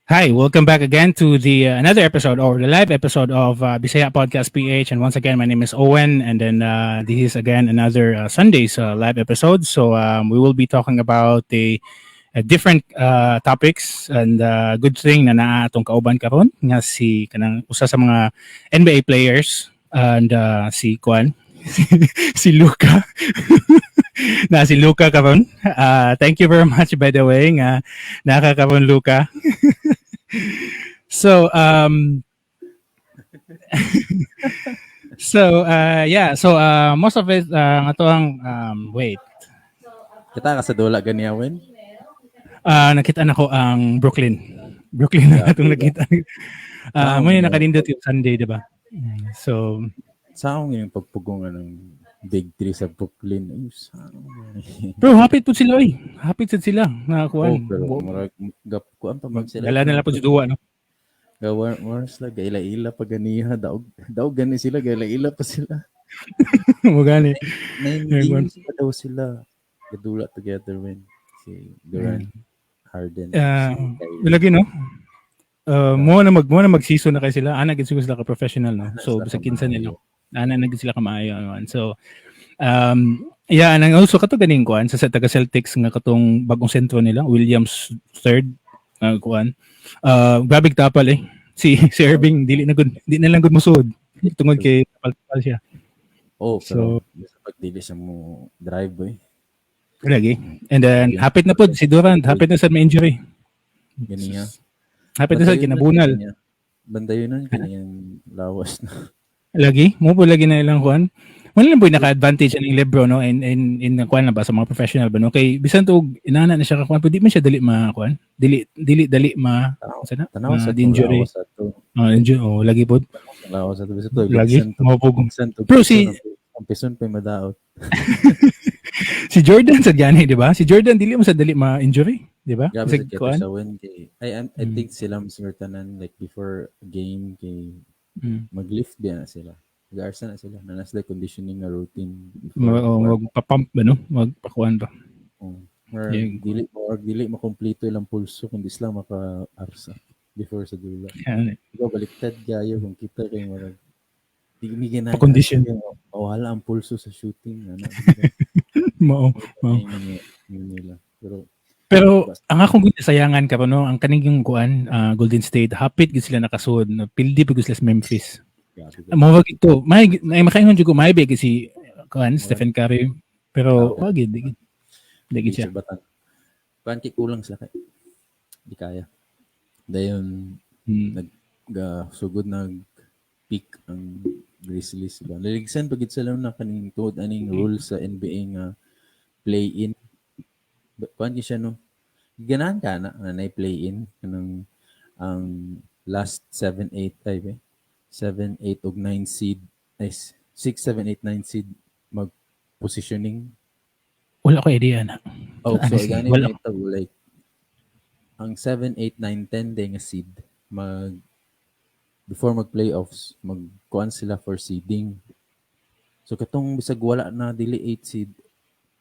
Hi, welcome back again to the another episode or the live episode of Bisaya Podcast PH. And once again, my name is Owen, and then this is again another Sunday's live episode. So we will be talking about the different topics, and good thing na naa atong kauban karon nga si kanang usa sa mga NBA players and si Kwan, si Luka na si Luka karon. Thank you very much, by the way, nga naa ka karon, Luka. So yeah, so most of it nga to ang wait. Kita ka sa dula ganiya, Wen? Nakita nako ang Brooklyn. Brooklyn na atong nakita. Mo ni nakanindot yung Sunday, di ba? So Sa akong yung pagpugong ng Big Three sa Brooklyn. Ay, sa Bro, hapit po sila eh. Hapit sad sila na Oh, kuan. pero murag gap kuan pa man sila. Dala na lang po si Duwa, no? Gawa more sila gaila-ila pa ganiha, daog daog gani sila, gaila-ila pa sila. Mo gani. 9 Yeah, games pa daw sila gadula together when si Durant, Harden, si Kyrie. Lagi, no? Mo na mag-season na kay sila. Ana gid siguro sila ka professional, no? Ana So sila bisag kinsa kamaayo. nila. Ana na gid sila kamaayo, ano. So yeah, and also kato ganing kuan sa taga Celtics nga katong bagong sentro nila, Williams third kuan. Grabe tapal eh. Si Irving dili na gud, di na lang gud musud tungod kay tapal siya. Oh, pero so, pag dili siya mo drive boy. Lagi. And then hapit na pod si Durant, hapit na sa may injury. Ganiha. Hapit na sa kinabunal. Bantayonan kaniyang lawas na. Lagi, mo po lagi na ilang kuan. Wala lang po naka-advantage ang LeBron, no, in in in kuan na ba sa mga professional ba, no, kay bisan to inana na siya ka kuan, pwede man siya dali ma kuan. Dili dili dali ma sana Tanaw sa injury. Lawas ato. Oh, injury, oh, lagi pod. Lawas ato bisan to. Lagi mo po. Bisan to. Pero si ang pison pa madaot. Si Jordan sa gani, di ba? Si Jordan dili mo sa dali ma-injury, di ba? Grabe Kasi sa kuan. sa win kay I think sila mas tanan like before game kay maglift biya na sila. Mag-arsa na sila. Na sila conditioning na routine before. Oh, magpa-pump ba, no? Magpakuan ba? Oh. Or dili makumpleto ilang pulso kung di sila maka-arsa before sa dula. Yan. Ikaw baliktad kayo kung kita kay murag di mi ganahan. Pa-condition. O hala ang pulso sa shooting ano. Mao. Mao. Yun nila. Pero Pero ang akong sayangan ka pa, no, ang kaning yung kuan, Golden State, hapit gid sila nakasuod, no, pildi pa gid sila sa Memphis. Grabe ka. Mo wag ito, may may makaingon jud ko may big si kuan Stephen Curry, pero wag gid, di gid. Di gid Di siya. siya batan. Kuan kay kulang sila kay. Di kaya. Dayon nag ga, sugod nag peak ang Grizzlies ba. Naligsan pag sila na kaning tuod aning rule sa NBA nga play-in. Kuan kay siya, no. Ganahan ka na na play-in kanang ang last 7 8 ay be. 7 8 ug 9 seed ay 6 7 8 9 seed mag positioning. Wala ko idea na. Oh, so Honestly, gani wala. na ito, like ang 7 8 9 10 day nga seed mag before mag playoffs mag kuan sila for seeding. So katong bisag wala na dili 8 seed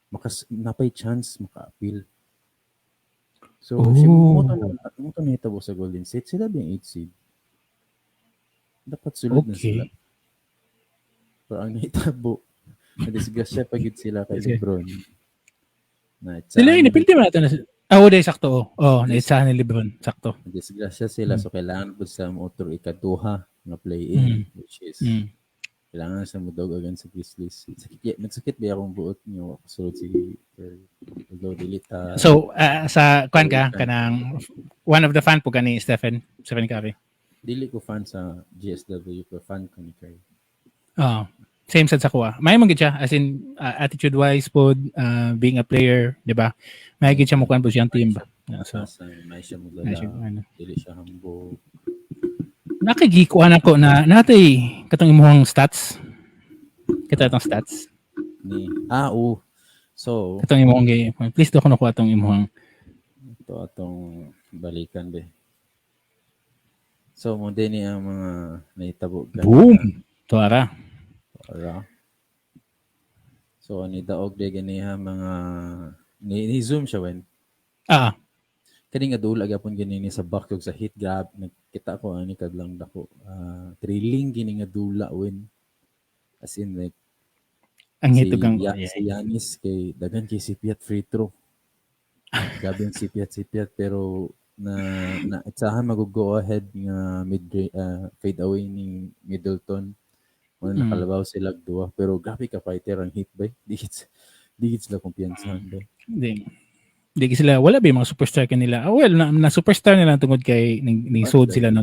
makas napay chance maka-appeal. So Oh. si mo to nahitabo sa Golden State, sila ba yung 8 seed? Dapat sulod na sila. Pero ang nahitabo, nadisgrasya pa gid sila kay LeBron. Na Sila yun, napildi man natin na Ah, oh, sakto. Oh, oh naitsahan ni LeBron. Sakto. Nadisgrasya sila, so kailangan po sa motor ikaduha nga play-in, which is kailangan sa mudog against sa Grizzlies. Sakit, nagsakit ba akong buot niyo kasulod si Curry. Although dili ta So, sa kuan ka kanang one of the fan po kani Stephen Curry. Dili ko fan sa GSW pero fan ko ni Curry. Oh, same sad sa kuha. May man gid siya as in attitude wise pod, being a player, di ba? May gid siya mukuan po siyang team ba. Yeah, so, Asa may siya mo may siya, ano. Dili siya humble. Nakagikuan ako na natay katong imuhang stats. Kita atong stats. Ni ah oh. So Katong imuhang please do ko nakuha atong imuhang ito atong balikan be. So mo din ni ang mga nahitabo gani. Boom. Tuara. Ara. So ani daog de ganiha mga ni zoom siya when. Kani nga dula gyapon gani ni sa Bucks ug sa Heat, grab nagkita ko ani kadlang dako. Ah, thrilling gini nga dula win. As in like Ang si, hitugang si Giannis kay daghan kay sipiat free throw. Grabe ang sipiat sipiat, pero na na itsahan mag go ahead nga mid fade away ni Middleton. Wala nakalabaw sila duha, pero grabe ka fighter ang Heat bay. Di gid sila kumpiyansahan bay. Di. Di sila, wala ba yung mga superstar kanila? Ah, well, na superstar nila tungod kay ni sold sila no.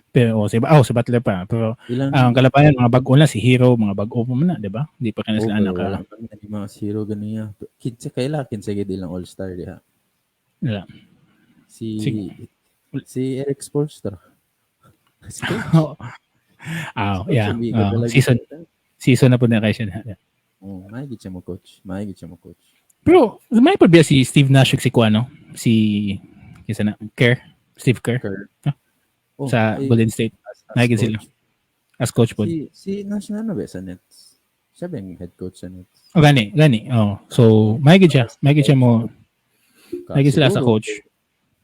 Pero oh, si Butler pa. Pero Ilang ang kalabanan, mga bag-o na si Herro, mga bag-o pa man na, di ba? Di pa kana Oh, sila pero naka wala man na ni mga zero ganiya. Kinsa kaila kinsa gid ilang all-star diha? Wala. Si si Erik Spoelstra. Si coach. Ah, yeah. Coach, amigo Oh, talaga. season na po na kayo siya. Yeah. Oh, may gid siya mo coach. May gid siya mo coach. Pero may pa biya si Steve Nash ug si kuano, si kinsa na, Kerr, Steve Kerr? Kerr. Huh? Oh, Sa ay, Golden State. as Nagin sila. coach. As coach po. Si Nash na ano ba sa Nets? Siya ba yung head coach sa Nets? Oh, gani, gani. Oh. So, may gid siya. May gid siya mo. May gid sila sa Siguro, coach.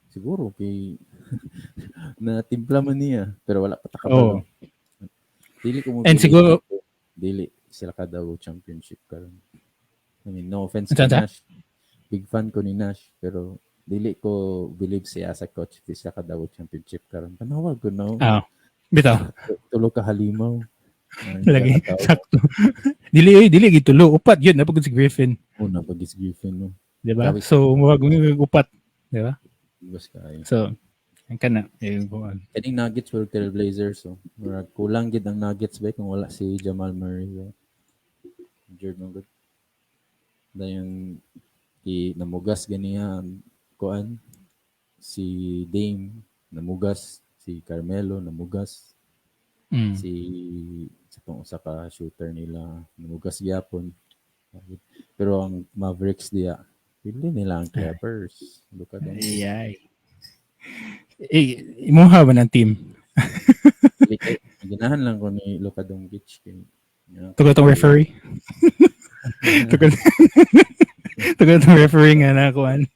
Siguro kay na timpla man niya pero wala pa ta kabalo. Oh. Dili ko mo And believe dili sila kadaw championship karon. I mean, no offense Unsa, kay unsa? Nash. Big fan ko ni Nash, pero dili ko believe siya sa coach di sila kadaw championship karon. Panawag ko no. Ah. Bitaw. Tulo ka halimaw. Ay, Lagi kakatawa. sakto. Dili oy, dili gitulo. Upat yun napagod si Griffin, Oh, napag si Griffin no. di ba? Grabe. So murag upat, di ba? Bas kaayo. So ang kana eh kuan. Kaning Nuggets or Trailblazers, so murag kulang gid ang Nuggets ba kung wala si Jamal Murray ba. Injured man gud. Dayon i namugas ganiya ang kuan, si Dame namugas, si Carmelo namugas, si sa pang usa ka shooter nila namugas gyapon. Pero ang Mavericks diya, pili nila ang Clippers. Look at them. Ay, ay. Eh, imuha ba ng team? Dili kay ganahan lang ko ni Luka Doncic kay yeah. Tugod tong referee. Tugod tong referee nga na kuan.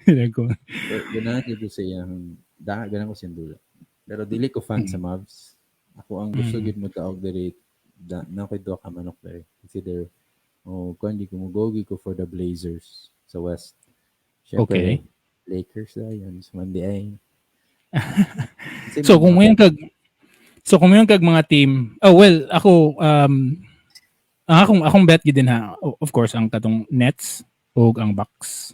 Nako. Pero ganahan jud ko sa iyang da, ganahan ko siyang dula. Pero dili ko fan sa Mavs. Ako ang gusto gid mo taog diri da, na koy duha ka manok diri. Consider oh kuan di ko mo go ko for the Blazers sa West. Syempre, Lakers na yun. Sa Monday ay. Kasi So kung mayon kag mga team, oh well, ako ang akong bet gid din ha, of course ang katong Nets ug ang Bucks.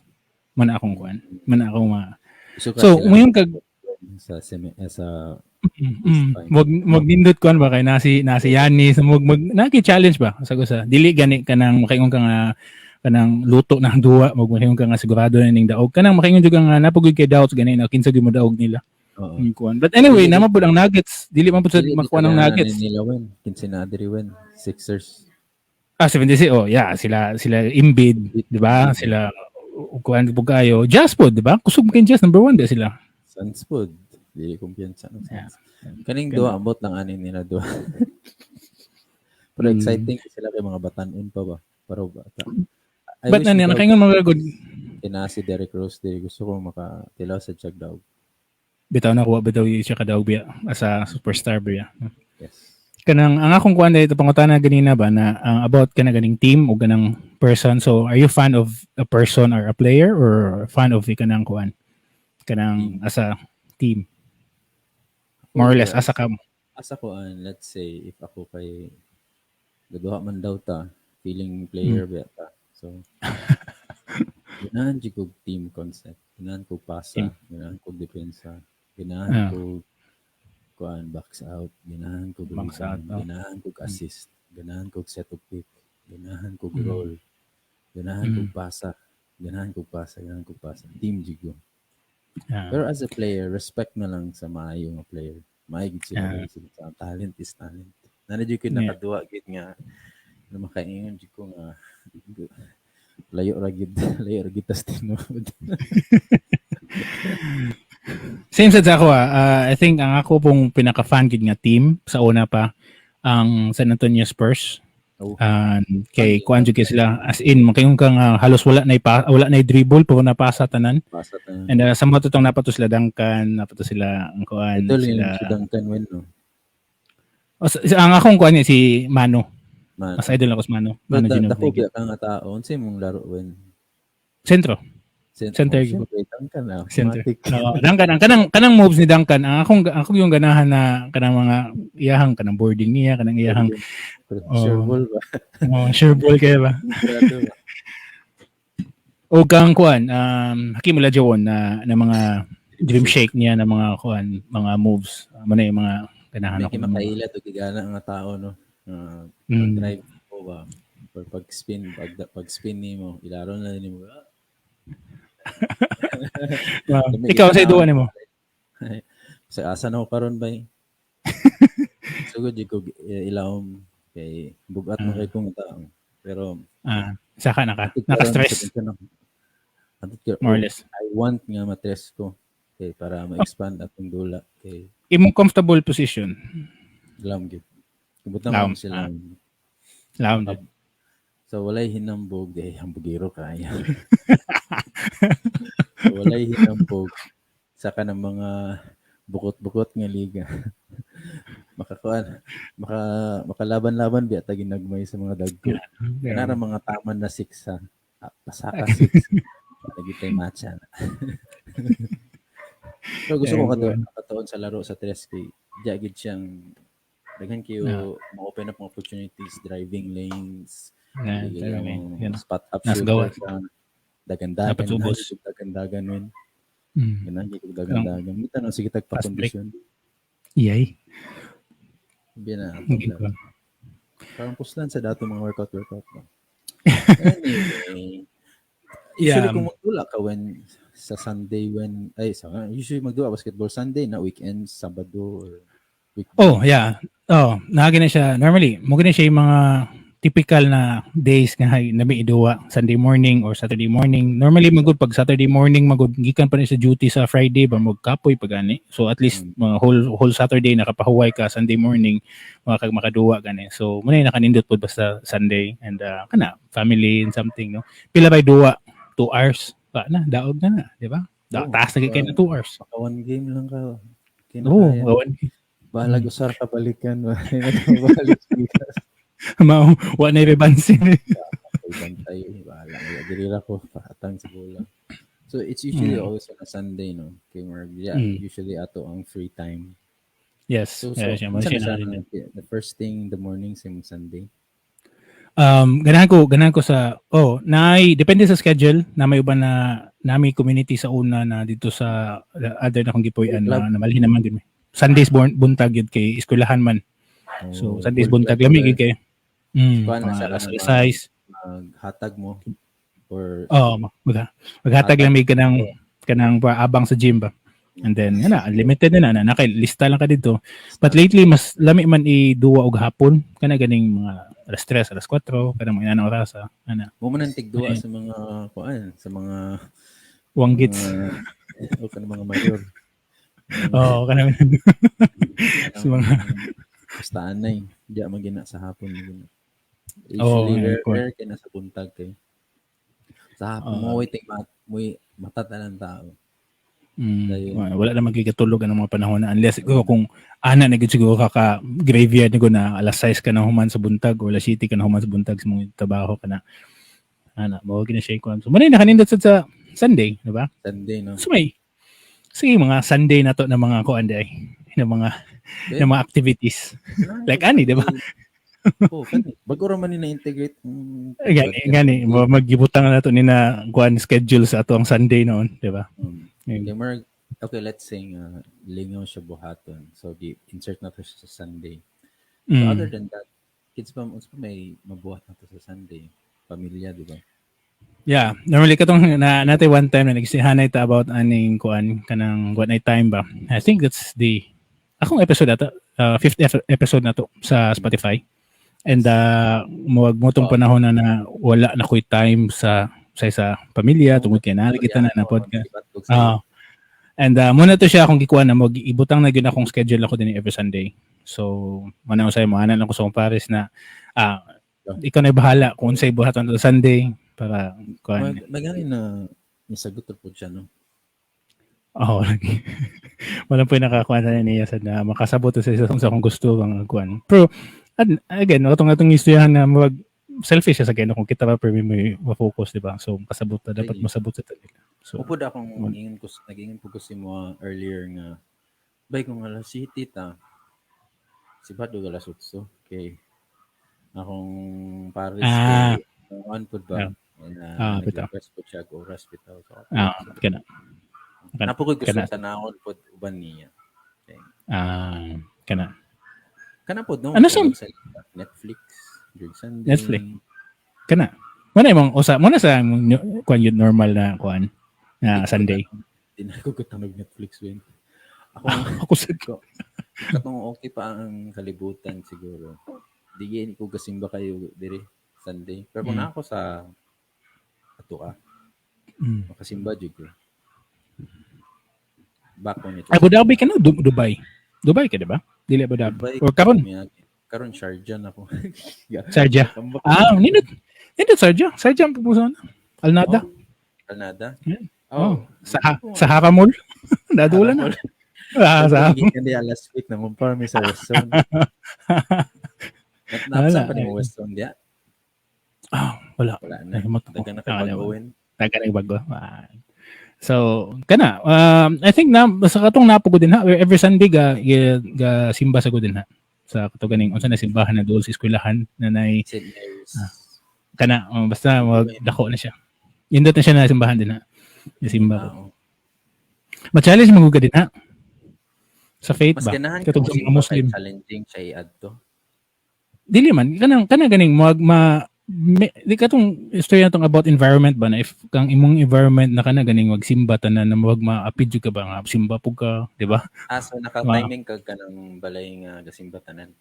Man akong kuan. Man akong mga Gusto ka So sila kung mayon kag sa semi, eh, sa Wag mag nindot kuan ba kay nasi Giannis, mag mag naki challenge ba sa usa. Dili gani kanang makaingon ka nga kanang luto na ang duwa, mag makaingon ka nga sigurado na ning daog, kanang makaingon jud ka nga napugod kay doubts gani na kinsa gyud mo daog nila. Oo. Yung kuan. But anyway, Dili- nama pud ang Nuggets, dili man pud sa Dili makuha ng talaga Nuggets. nila win. Kinsa na diri win. Sixers. Ah, 76. Oh, yeah, sila sila Embiid, di ba? Sila kuan pud kayo. Jazz pod, di ba? Kusog kay Jazz, number 1 ba sila? Suns pod. Dili kumpiyansa ng Suns. Kaning Ganun. duha ambot lang ani nila duha. Pero exciting sila kay mga batanon pa ba? Pero bata. I But wish na niya ikaw- nakaingon mga good Kina si Derrick Rose diri gusto ko makatilaw sa Jack Dog. Bitaw na kuha bitaw siya kadaog biya as a superstar biya. Yes. Kanang ang akong kuan dito pangutana ganina ba na ang about kana ganing team o ganang person. So are you fan of a person or a player or fan of kanang kuan? Kanang as a team? More or less asa ka Asa ko an, let's say if ako kay gaduha man daw ta, feeling player ba ta. So ganahan jud kog team concept, ganahan kog pasa, Team. ganahan kog depensa, ganahan kog kuan box out, ganahan kog Box out, rebound, oh. ganahan kog assist, ganahan kog set up pick, ganahan kog roll, ganahan kog pasa, ganahan kog pasa, ganahan kog pasa. Team jud ko. Pero as a player, respect na lang sa maayo nga player. Maayo gid sila, sila. Sa talent is talent. Nana jud ko nakaduwa gid nga na makaingon jud ko nga layo ra gid, layo ra gid tas tinuod. Same sad sa ako ah. I think ang ako pong pinaka-fan gid nga team sa una pa ang San Antonio Spurs. Oh. Kay kuan jud kay sila, as in makaingon ka nga halos wala na dribble, puro na pasa tanan. Pasa tanan. And sa mga totoong napato sila Duncan, napato sila ang kuan Idol sila. yun si Duncan when, no? O, ang akong kuan niya si Manu. Man. Mas idol ako si Manu. But Manu dako Ginobili. biya ka nga tao. Unsay mong laro when? Sentro. Center. Oh, syempre, Duncan na. Center. Automatic. Oo, Duncan, ang kanang moves ni Duncan, ang akong yung ganahan na kanang mga iyahang kanang boarding niya, kanang iyahang Sure ball ba? Oh, sure ball kaya ba? Sigurado ba? O kang kuan, Hakeem Olajuwon na mga dream shake niya na mga kuan, mga moves. Mao na yung mga ganahan May ako. makaila to gigana nga tao, no? Drive mo ba? Or pag spin nimo, ilaro na nimo. Ah, Wow. Ikaw sa iduwa nimo. Sa asa na ko karon bay? Sugod jud ko ilawom kay bugat mo kay kong tao. Pero Ah, saka naka antud karon naka-stress sa tension ako. Antud karon, more or less. I want nga matres ko kay para ma-expand atong dula kay Imong comfortable position. Lawom gyud. Kubot na Lawom, mo sila. ah. Lawom jud. So walay hinambog, eh hambugero kaya. So, walay hinambog sa kanang mga bukot-bukot nga liga. Makakuan, makalaban-laban biya ta ginagmay sa mga dagko. Yeah. Kanara mga taman na six ha. Ah, pasaka six. Lagi tayo matcha na. Pero gusto ko katuon sa laro sa tres kay diya gid siyang daghan kayo ma-open up mga opportunities, driving lanes, Yeah, sige, talaga, yung yan. spot up Nas shooter gawa. ka. Dagandagan Dapat ubos. na, dagandagan win. Ganang gid dagandagan. Mita no sige tag Fast break. pa-condition. Yay. Bi na. Hindi ko. Parang puslan sa dato mga workout workout ba. Anyway. Usually kung magdula ka when sa Sunday when ay sa usually magdula basketball Sunday na weekend, Sabado or weekday. Oh, yeah. Oh, naagi na siya. Normally, mo na siya yung mga typical na days nga hay nami iduwa, Sunday morning or Saturday morning. Normally magud pag Saturday morning, magud gikan pa ni sa duty sa Friday ba, magkapoy pag gani. So at least mga whole Saturday nakapahuway ka, Sunday morning mga kag makaduwa gani. So muna yung nakanindot pod basta Sunday and kana family and something, no. Pila bay duwa? 2 hours pa na, daog na na, di ba? Oh, Taas na kay na 2 hours. Maka one game lang ka. Oo, Kinakaya. oh, Bahalag usar ka balikan. Balik gikas. Mao wa na ibabansin. Ay bantay, bahala. Diri ra ko paatang sa bola. So it's usually always on a Sunday, no? Kay murag, yeah, usually ato ang free time. Yes. So Yeah, siya, mo unsa siya na siya na the first thing in the morning sa imong Sunday? Ganahan ko sa, oh, naay depende sa schedule na may uban na nami community sa una na dito sa other na akong gipuy-an Club. na namalhin naman din. Sundays born buntag yun kay eskwelahan man. So Oh, Sundays full buntag club lami or gyud kay. Kuan na Mga siya, alas ano, 6. Maghatag mo or Oh, maghatag lang may kanang ba, abang sa gym ba. And then yan na, unlimited na na, na lista lang ka dito. But lately mas lami man i-duwa og hapon kana ganing mga alas 3, alas 4, kanang mga inanang orasa ana. Mo man ang tigduwa Ayun. sa mga kuan, sa mga Wanggits. mga o kanang mga mayor. Oo, kanang sa mga basta anay, diya man gina sa hapon gina. Oo, Usually ayun, rare, kuan. rare kay na sa buntag kay. Sa hapon Oo. mo ting mat mo'y mata tanan tao. Dayon. Wala na magkikatulog ang mga panahon na unless siguro kung ana na gid siguro ka graveyard ni ko na alas 6 ka na human sa buntag or alas 7 ka na human sa buntag sa mga trabaho ka na ana mo gina siya kuan. So muna nakanindot sad sa Sunday, di ba? Sunday, no. So may sige mga Sunday na to na mga kuan day na mga Eh? na mga activities like ani, di ba? Oh, kani. Bago ra man ni na-integrate. Gani gani maggibutang na to ni na kuan schedule sa ato ang Sunday noon, di ba? Ayun. Okay, murag, okay, let's say lingaw siya buhaton. So gi insert na to siya sa Sunday. So other than that, kids pa unsa pa may mabuhat na to sa Sunday? Pamilya, di ba? Yeah, normally katong na natay one time na nagsihanay ta about aning kuan kanang what night time ba. I think that's the akong episode ata, fifth episode na to sa Spotify. And muwag mo tong panahon na wala na ko'y time sa pamilya tungod kay naa kita na na podcast. Ah. And muna to siya akong gikuan na mag ibutang na gyud akong schedule ako din every Sunday. So, muna ko sa mo anan ako sa akong pares na Ikaw na bahala kung unsay buhaton sa Sunday para kuan. Magani na misagot ra pud siya, no? Oh, lagi. Wala po nakakuan na niya sa na makasabot sa isa sa akong gusto ang kuan. Pero and, again, katong atong istoryahan na mag selfish siya sa kaya kung kita pa permi mo ma-focus, di ba? So kasabot ta dapat Lagi. Masabot sa nila. So Upod akong nag-ingon ko si mo earlier nga bay kung alas 7 ta si Bado alas 8 kay akong pares kay kuan pud ba na bitaw. nag-request pud siya og oras bitaw, so Kana. Kana. Napo ko'y gusto Kana. tanawon pud uban niya. Okay. Kana. Kana pud, no? Ano Sa Netflix during Sunday. Netflix. Kana. Muna imong usa muna sa imong kuan yun normal na kuan na Sunday. Di na ko katanong Netflix win. Ako Ako sa katong okay pa ang kalibutan siguro. Di gini ko gasimba kayo diri Sunday. Pero kung naa ako sa ato ka, makasimba jud ko. Back when it was Abu Dhabi ka na Dubai. Dubai ka, di ba? Dili Abu Dhabi. Dubai. Or karon Karon Sharjah na ako. Sharjah. Tambak. Nindot. Nindot Sharjah. Sharjah ang pupuso na. Al Nahda. Oh, Al Nahda? Yeah. Oh. Sa Sahara Mall. Nadula na. Sa Gikan diya last week na kumpara mi sa West Zone. Wala. Napsa pa ni West Zone diya. Wala. Wala na. Nakamot ako. Dagan na kay bago-in. Taga na bago. So, kana I think na sa katong napo ko din ha, every Sunday ga simba sa ko din ha. Sa kato ganing unsa na simbahan na duol sa eskwelahan na nay St. Mary's. Kana oh, basta mag dako na siya. Indot na siya na simbahan din ha. Simba ko. Oo. Ma-challenge mo ka din ha. Sa faith Mas ba? ganahan ka Katong sa mga mo Muslim. kay challenging siya i-add to. Dili man kanang kana ganing mag ma me, di katong istorya natong about environment ba na if kang imong environment na kana ganing magsimba tanan na wag maapid jud ka ba nga simba pug ka, di ba? So naka-timing ka kanang balay nga gasimba tanan.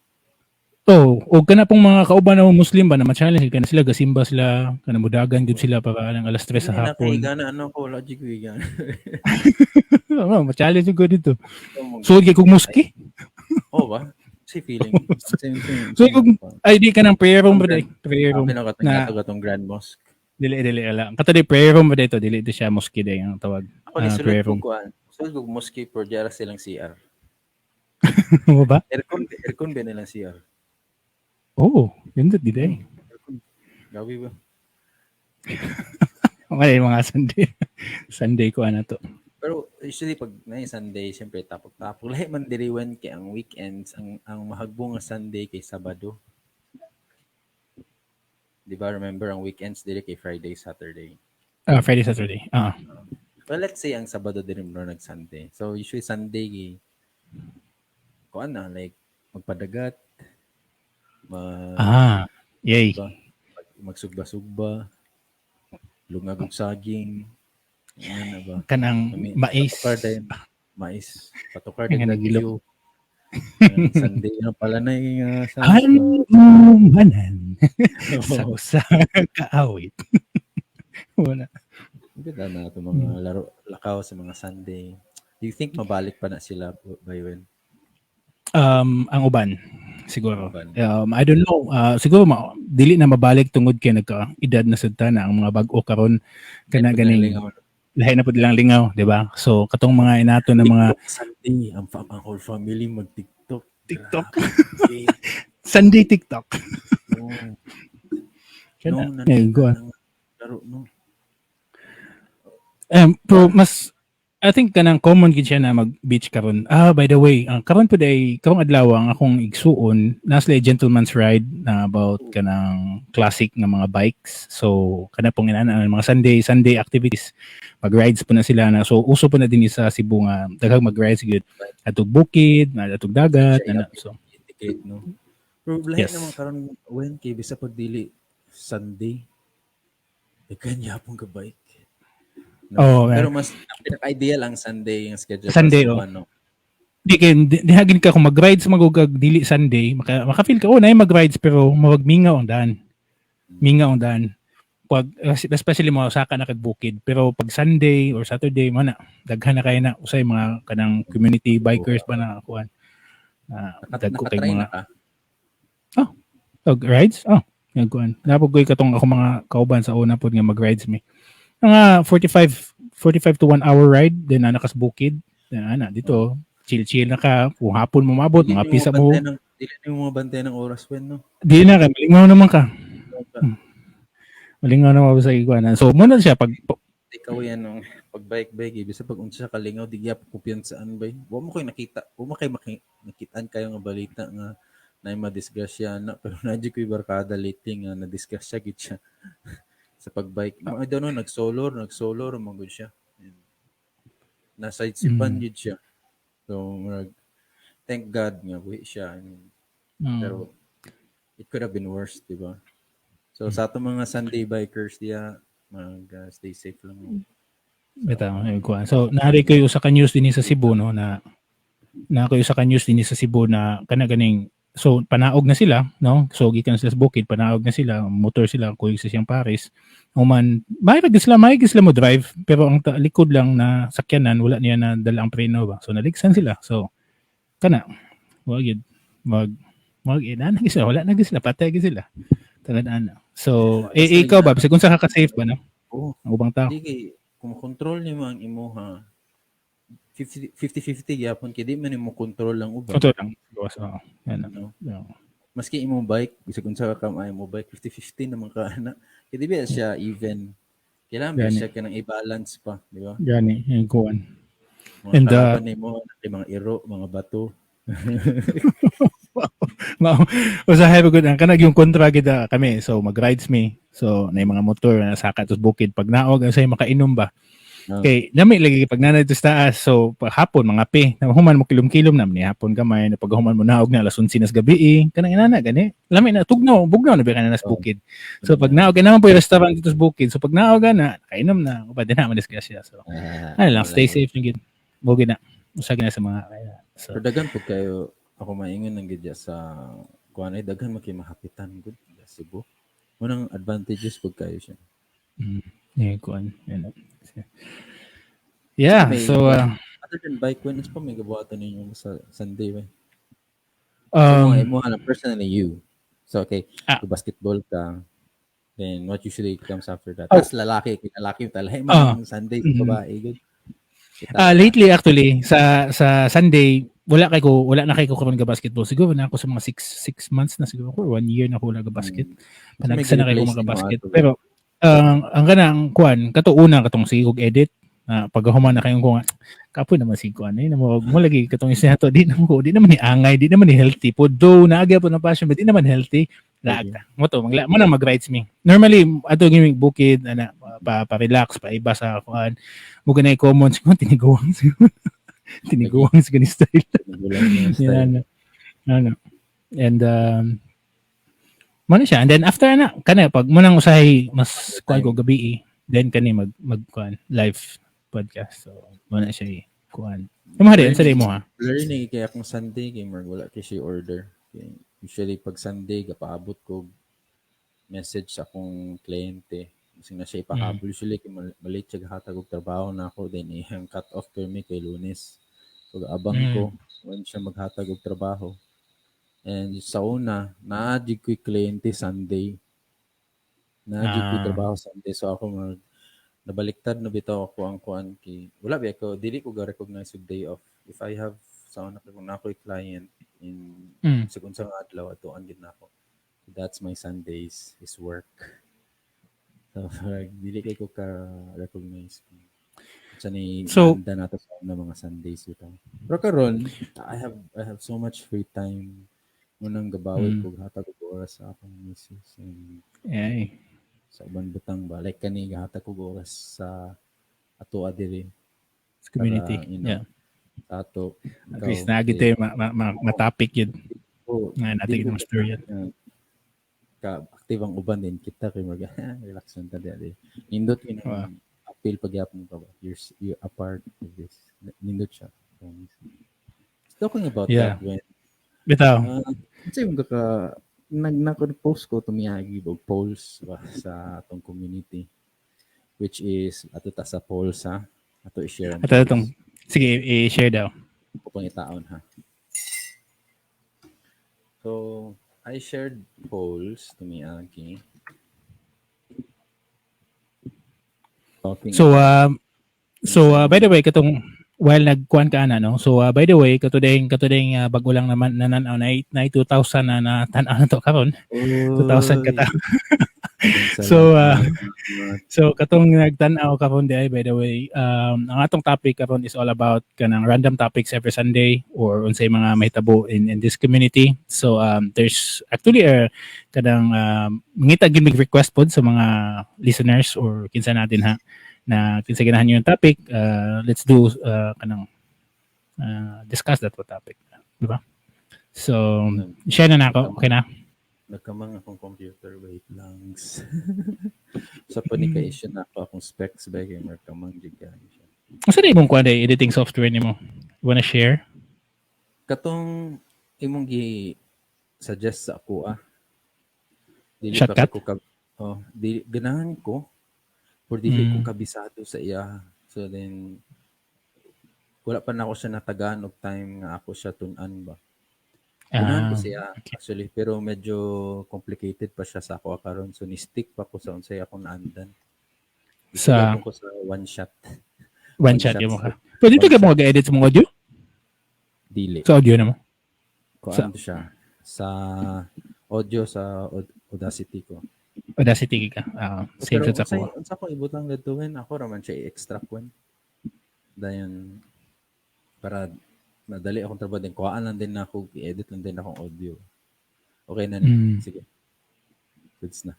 Oh, og kana pong mga kauban na Muslim ba na ma-challenge ka na sila gasimba sila kana mudagan gud sila para anang alas 3 sa Hindi na hapon. kay gana ano ko wala jud ko igana. Oo, ma-challenge jud ko dito. So kay kog mosque. Oh ba? Si feeling. Same same. So, ay di ka ng prayer room ba day? Prayer room. Na katong Grand Mosque. Dili dili ala. Kato di prayer room ba dito, dili ito siya mosque day ang tawag. Ako ni sulod Prayer ko room. kuan. Sulod ko mosque pero diara silang CR. Mo ba? Aircon ba nilang CR? Oh, yun di day. Aircon. Gawi ba? Okay, mga Sunday. Sunday ko ano to. Pero usually pag na Sunday, siyempre tapok-tapok. Lahi man diri when kay ang weekends, ang mahagbong nga Sunday kay Sabado. Di ba remember ang weekends diri kay Friday, Saturday. Friday, Saturday. Well, let's say ang Sabado diri mo nag Sunday. So usually Sunday kay kuan na like magpadagat, mag Yay. Diba? Magsugba-sugba, lungag og saging, ano na ba? Kanang mais. Patukar din. Mais. Patukar din Nga na nagilo. view. Sunday na pala na yung Hanumanan sa usa kaawit. Wala. Ganda na ito mga laro, lakaw sa mga Sunday. Do you think mabalik pa na sila by when? Ang uban siguro. Uban. I don't know. Siguro dili na mabalik tungod kay nagka-edad na sad ta na ang mga bag-o karon kana Lahi pa ganing na lingaw. Lahi na pud lang lingaw, di ba? So katong mga inato na mga Sunday, ang whole family mag-TikTok. TikTok. Grabe. Sunday TikTok. No. Kana. No, Eh, go on. Laro, no. Pero mas I think kanang common gid siya na mag-beach karon. By the way, ang karon pud ay karong adlaw ang akong igsuon naa sila gentleman's ride na about kanang classic nga mga bikes. So kana pong inana ang mga Sunday activities. Mag-rides po na sila na. So uso po na din sa Cebu nga daghang mag-rides gid atog bukid, atog dagat, Siya ana. So indicate, no? Pero lahi Yes. naman karon when kay bisa pag dili Sunday, daghan yapon ka bike. No? Oh, man. Pero mas ang pinaka-ideal ang Sunday yung schedule. Sunday, sa oh. ano. Di kay di hagin ka kung mag-rides magugag dili Sunday, maka-feel ka oh na mag-rides pero mawag mingaw ang daan. Mingaw ang daan. Pag especially mo saka na kag bukid, pero pag Sunday or Saturday mo na daghan na kay na usay mga kanang community bikers ba na kuan. Na dagko kay Nakatry mga na ka? Og rides? Oh. Nga kuan. Napog ko'y katong ako mga kauban sa una pod nga mag-rides mi. Mga 45 45 to 1 hour ride, then ana kas bukid. Then ana dito chill chill na ka kung hapon mo mabot, Dili mga nimo pisa mo. Dili nimo mabantayan ng oras when, no? Di na ka malingaw naman ka. Malingaw naman sa iguana. So muna siya pag Ikaw yan nung pag bike bike ibig sa pag unsa ka lingaw, di gyapon kumpiyansaan bay. Wa mo kay nakita, wa mo kay nakitaan kayo nga balita nga na madisgrasya na, pero naa ko'y barkada lately nga nadisgrasya gid siya sa pagbike. I don't know, nag-solo man gud siya. Na side sipan gid siya. So murag, thank God nga buhi siya. I mean, pero it could have been worse, di ba? So sa ato mga Sunday bikers diya, mag stay safe lang. Bitaw, ay kuan. So naari ko'y usa ka news dinhi sa Cebu, no, na na ko'y usa ka news dinhi sa Cebu na kana ganing, so panaog na sila, no? So gikan sila sa bukid, panaog na sila, motor sila kuyog sa siyang Paris. Human, may sila mo drive, pero ang likod lang na sakyanan, wala niya na dala ang preno ba. So naligsan sila. So kana wa gyud mag ina na sila, wala na gyud sila, patay gyud sila. Tagad ana. So eh, ikaw ba, bisag unsa ka ka-safe ba, no? Oo. Ang ubang tao. Di kay kung kontrol nimo ang imuha, 50 50-50 gyapon kay di man nimo control ang uban. Totoo lang. Gawas, oo. Yan. No? Yeah. Maski imong bike, bisag unsa ka kamay mo bike, 50-50 naman ka ana. Kay di ba siya even? Kailangan ba Gani. Siya kanang i-balance pa, di ba? Gani, yung kuan. Mga And, kalaban nimo, kay mga iro, mga bato. Mao usahay pa gud ang kanag yung kontra gid ah, kami. So mag-rides mi. So na mga motor na saka tos bukid pag naog ang say makainom ba. Ah. Kay nami lagi pag nanay sa taas, so pag hapon mga pe na human mo kilom-kilom na ni hapon gamay na pag human mo naog na alas 11 nas gabi eh. Kanang inana gani. Lami na tugnaw, bugnaw na ba kana nas Oh. bukid. So pag naog naman po yung restaurant dito sa bukid. So pag naog na kainom na uba din na madisgrasya. So Ah, ano lang, wala stay na. safe lang gid. Mo gid na. Usa gid na sa mga so Pero daghan pud kayo ako maingon ng gidya sa kuan ay daghan man kay mahapitan gud sa Cebu. Unang advantages pud kayo siya. Yeah, kuan. Yan. Yeah, so Other than bike, when is pa may gabuhatan ninyo sa Sunday ba? Mo na personally you. So okay, Ah. kung basketball ka, then what usually comes after that? Oh. Tas lalaki, kay lalaki talahi Ah. man ang Sunday sa babae gud. Kita. Ah, lately actually sa Sunday wala na kay ko karon ga basketball. Siguro na ako sa mga 6 months na siguro ko or one year na ko wala ga basket. Panagsa na kay ko May mga replace basket. nimo ato. Pero ang kanang kuan kato una katong sige og edit na paghuman na kayong ko nga kapoy naman si kuan eh mo mo lagi katong isa to di naman ko di naman ni angay, di naman ni healthy po, though naagya po ng passion but di naman healthy. Laag ta mo to magla mo na mag-rides mi normally ato gimi bukid ana pa, pa relax pa iba sa kuan mo ganay common siguro tiniguang siguro tiniguang siguro ni style. Gulang yung style. Yeah, ano. Ano. And mo na siya. And then after na kana pag mo nang usahay mas kuan ko gabi eh. Then kani mag kuan live podcast. So mo na siya eh, kuan. Imo hari sa mo ha. Blurry na kaya akong Sunday kay Marg wala kay siya order. Kay usually pag Sunday gapaabot ko message sa akong kliyente. Kasi na siya ipahabol. Usually kay malate siya gahatag og trabaho na ako, then iyang cut off permi kay Lunes. So gaabang ko when siya maghatag og trabaho. And sa una, naa jud ko'y kliyente Sunday. Naa jud ko'y trabaho Sunday. So ako mag nabaliktad na bitaw ako ang kuan kay wala ba ko dili ko ga recognize og day off. If I have sa una kung na ako'y client in sa unsa nga adlaw, atuan gid nako. That's my Sundays is work. So dili kay ko ka recognize sa ni So na nato sa una mga Sundays bitaw. Pero karon I have so much free time. Munang gabawi ko hatag og oras sa akong misis and ay sa uban butang ba, like kani gahatag og oras sa ato diri sa community. Para, sa ato. At least na gid tayo ma topic yun. Oh, Nga natin di gid ko mas story yun. Ka active ang uban din kita kay mag relax lang ta di. Nindot yun ang appeal pagyapon ka ba. You're a part of this. Nindot siya. Promise. Talking about that when Bitaw. Kasi yung kaka nag nako post ko tumiyagi og polls ba sa atong community, which is ato ta sa polls ha, ato i-share ang Ato itong sige i-share daw. Ko pang itaon ha. So I shared polls to Miyagi. Talking So, by the way, katong while nagkuan ka na, no? So by the way, katudeng bago lang naman nanan-aw na 2,000 na na tan-aw na to karon. 2,000 ka tao. So katong nagtan-aw karon di ay, by the way, ang atong topic karon is all about kanang random topics every Sunday or unsay mga mahitabo in this community. So there's actually a kanang mangita gyud mig request pod sa mga listeners or kinsa natin ha na kinsa ganahan niyo yung topic, let's do kanang discuss that what topic, di ba? So share na nako, okay na? Nagkamang akong computer, wait lang. Sa pa ni kay issue na ako akong specs ba kay kamang jud kaayo siya. Unsa na imong kuan day editing software nimo? You wanna share? Katong imong gi suggest sa ako ah. Dili pa Shotcut? ko ka, oh, di ganahan ko por dili ko kabisado sa iya. So then wala pa na ako siya natagaan og time nga ako siya tun-an ba. Ganahan ko siya actually, pero medyo complicated pa siya sa ako karon, so ni stick pa ko sa unsay akong naandan. Ko sa one shot. One shot mo ka. Pwede to ka mo ga-edit sa mga audio? Dili. Sa audio na mo? Kuan siya sa audio sa Audacity ko. Audacity ka. Same Pero sa ako. Unsa ko ibutang gatuin, ako ra man siya i-extract when. Dayon para madali akong trabaho din. Kuhaan lang din ako, i-edit lang din akong audio. Okay na ni. Sige. Goods na.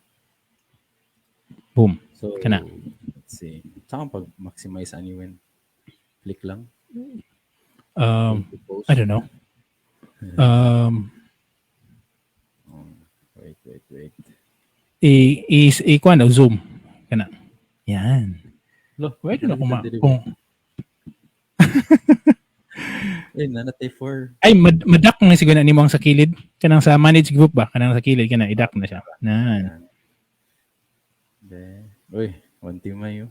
Boom. So, Kana. Let's see. Saan pag-maximize anyway? Click lang? I don't know. Wait. I-kuan daw, zoom. Kana. Yan. Lo, wait na kung Eh, nanatay for ay, madak na siguro na nimo ang sa kilid. Kanang sa manage group ba? Kanang sa kilid, kana, idak na siya. Nan. De. Uy, one team mayo.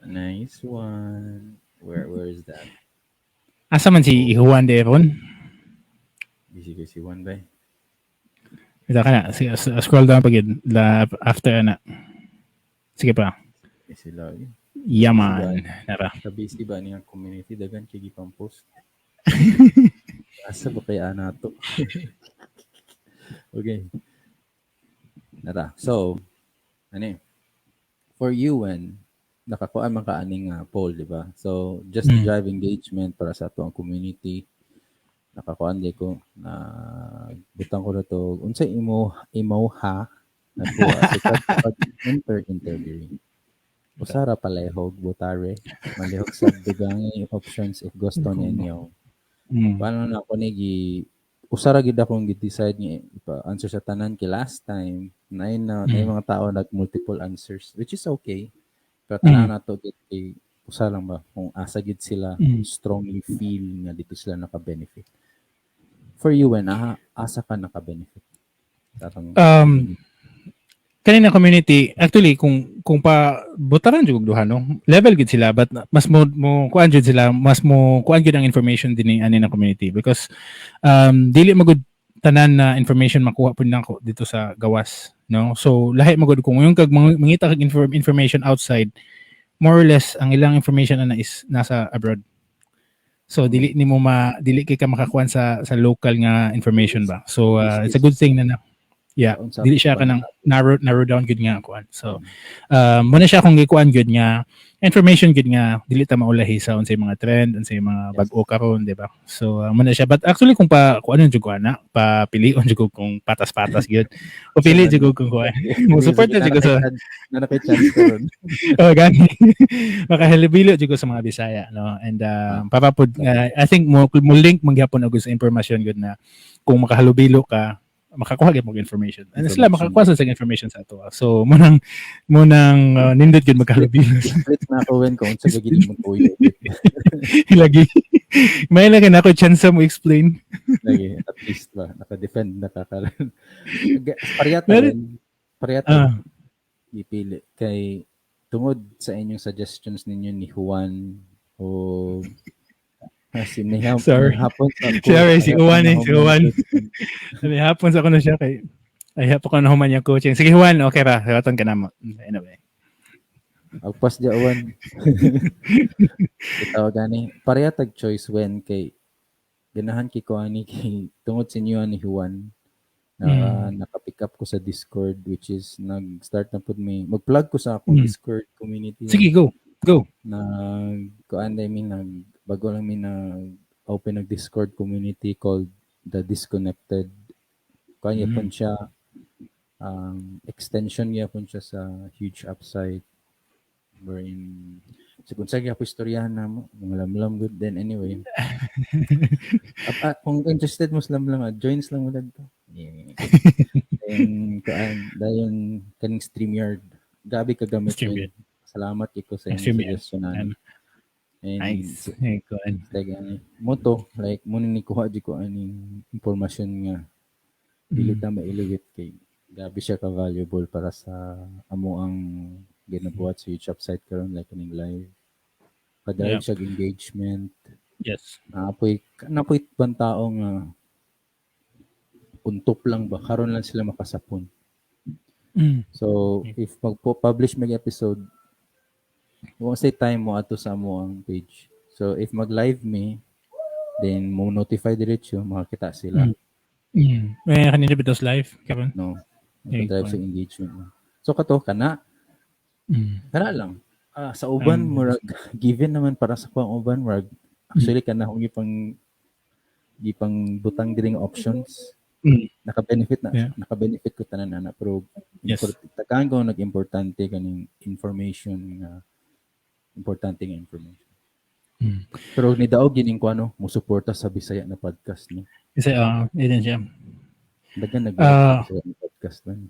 Nice one. Where is that? Asa man si Juan de Ron? Busy kay si Juan ba? Ito ka na. Sige, scroll down pag la, after na. Sige pa. Eh, sila. Eh. Yaman. Nara. Kabisi ba niyang community? Dagan kay gipang post. Asa ba kaya nato? Okay. Nara. So, ano eh? For you when nakakuha man ka aning poll, di ba? So, just to drive engagement para sa ato ang community, nakakuan di ko na butang ko na to unsay imo ha nakuha sa pag enter diri. Usara palehog butare malihog sa dugangi options if gusto ninyo. Paano na ako ni gi usara gid akong gi-decide nga ipa-answer sa tanan kay last time na mga tao nag multiple answers, which is okay. Pero tanan nato gid kay usa lang ba kung asa gid sila strongly feel nga dito sila naka-benefit. For you when asa ka naka-benefit? Kanina community actually kung pa butaran jud duha no, level gid sila but mas mo kuan jud sila, mas mo kuan jud ang information dinhi ani na community because dili magud tanan na information makuha pud nako dito sa gawas no. So lahi magud kung yung kag mangita kag information outside, more or less ang ilang information ana is nasa abroad. So dili nimo dili kay ka makakuan sa local nga information ba. So it's a good thing na yeah, dili siya kanang narrow down gud nga kuan. So muna siya akong gikuan gud nga information gud nga dili ta maulahi sa unsay mga trend, unsay mga bag-o karon, di ba? So muna siya, but actually kung pa kuan jud ko ana, pa pilion jud ko kung patas-patas gyud. O pili jud ko kung kuan. Mo support na jud ko sa na kay chance karon. Oh, gani. Makahalubilo jud ko sa mga Bisaya, no. And para pod I think mo link mangyapon og sa impormasyon gud na kung makahalubilo ka makakuha gyud mo information. And sila makakuha sa information sa ato. So munang nindot gyud magkahalubilo. Split na ako when kung unsa gid mo tuyo. Lagi. May lagi na ako chance mo explain. Lagi at least ba naka-defend na ka karon. Pariyata. Ipili kay tungod sa inyong suggestions ninyo ni Juan o Si Niham, Sorry. Hapon sa ako. Sorry, si Juan eh, si Juan. Coaching. Hapon sa ako na siya kay ay hapon ko na human yung coaching. Sige Juan, okay ra. Sabaton ka na mo. Anyway. Agpas di awan. Itaw gani. Pareha tag choice when kay ganahan kay ko ani kay tungod sa inyo ni Juan na naka-pick up ko sa Discord, which is nag-start na pud mi mag-plug ko sa akong Discord community. Sige, go. Go. Nag kuan day mi, nag bago lang mi nag open nag Discord community called The Disconnected. Kuan mm. siya, extension gyapon siya sa Huge Upside wherein sigun sa gyapon istoryahan na mo mga lamlam good. Then anyway, kung interested mo sa lamlam, joins lang mo dadto, yeah. Then kuan dayon kaning StreamYard, gabi ka gamit. StreamYard. Salamat ko sa inyong StreamYard. Suggestion na and Nice. Hey, kuan. Like ani mo to, like mo ni kuha di ko aning impormasyon nga dili ta mailiwit kay grabe siya ka valuable para sa amo ang ginabuhat sa YouTube site karon, like kaning live padayag siya engagement. Napoy napoy ibang tao nga untop lang ba, karon lang sila makasapon. So if magpo-publish mag episode, mo say time mo ato sa amo ang page. So if mag-live me, then mo notify diretso, makakita sila. Eh, kanina ba those live karon? No. Yeah, Drive sa engagement mo. So kato kana kana lang. Ah, sa uban murag given naman para sa kuang uban, murag actually kana akong gipang butang diri nga options. Naka-benefit na naka-benefit ko tanan ana, pero tagaan ko nag-importante kaning information nga importante nga information. Pero ni daog gining ko ano, mo suporta sa Bisaya na podcast, no. Kasi yun siya. Daghan nag Bisaya na podcast man.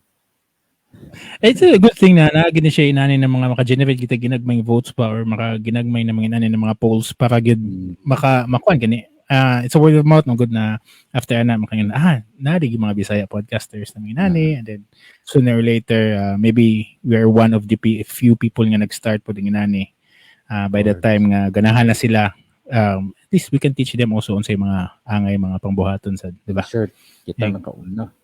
It's a good thing na naa gini siya inani ng mga maka-generate kita ginagmay votes pa or maka-ginagmay ng mga inani ng mga polls para gyud maka makuan gani. Ah, it's a word of mouth, no good na after ana makangin naa di mga Bisaya podcasters na mga inani, and then sooner or later, maybe we are one of the few people nga nag-start po din inani. By that time nga ganahan na sila, at least we can teach them also unsay mga angay mga pangbuhaton sa, di ba? Sure, kita nakauna.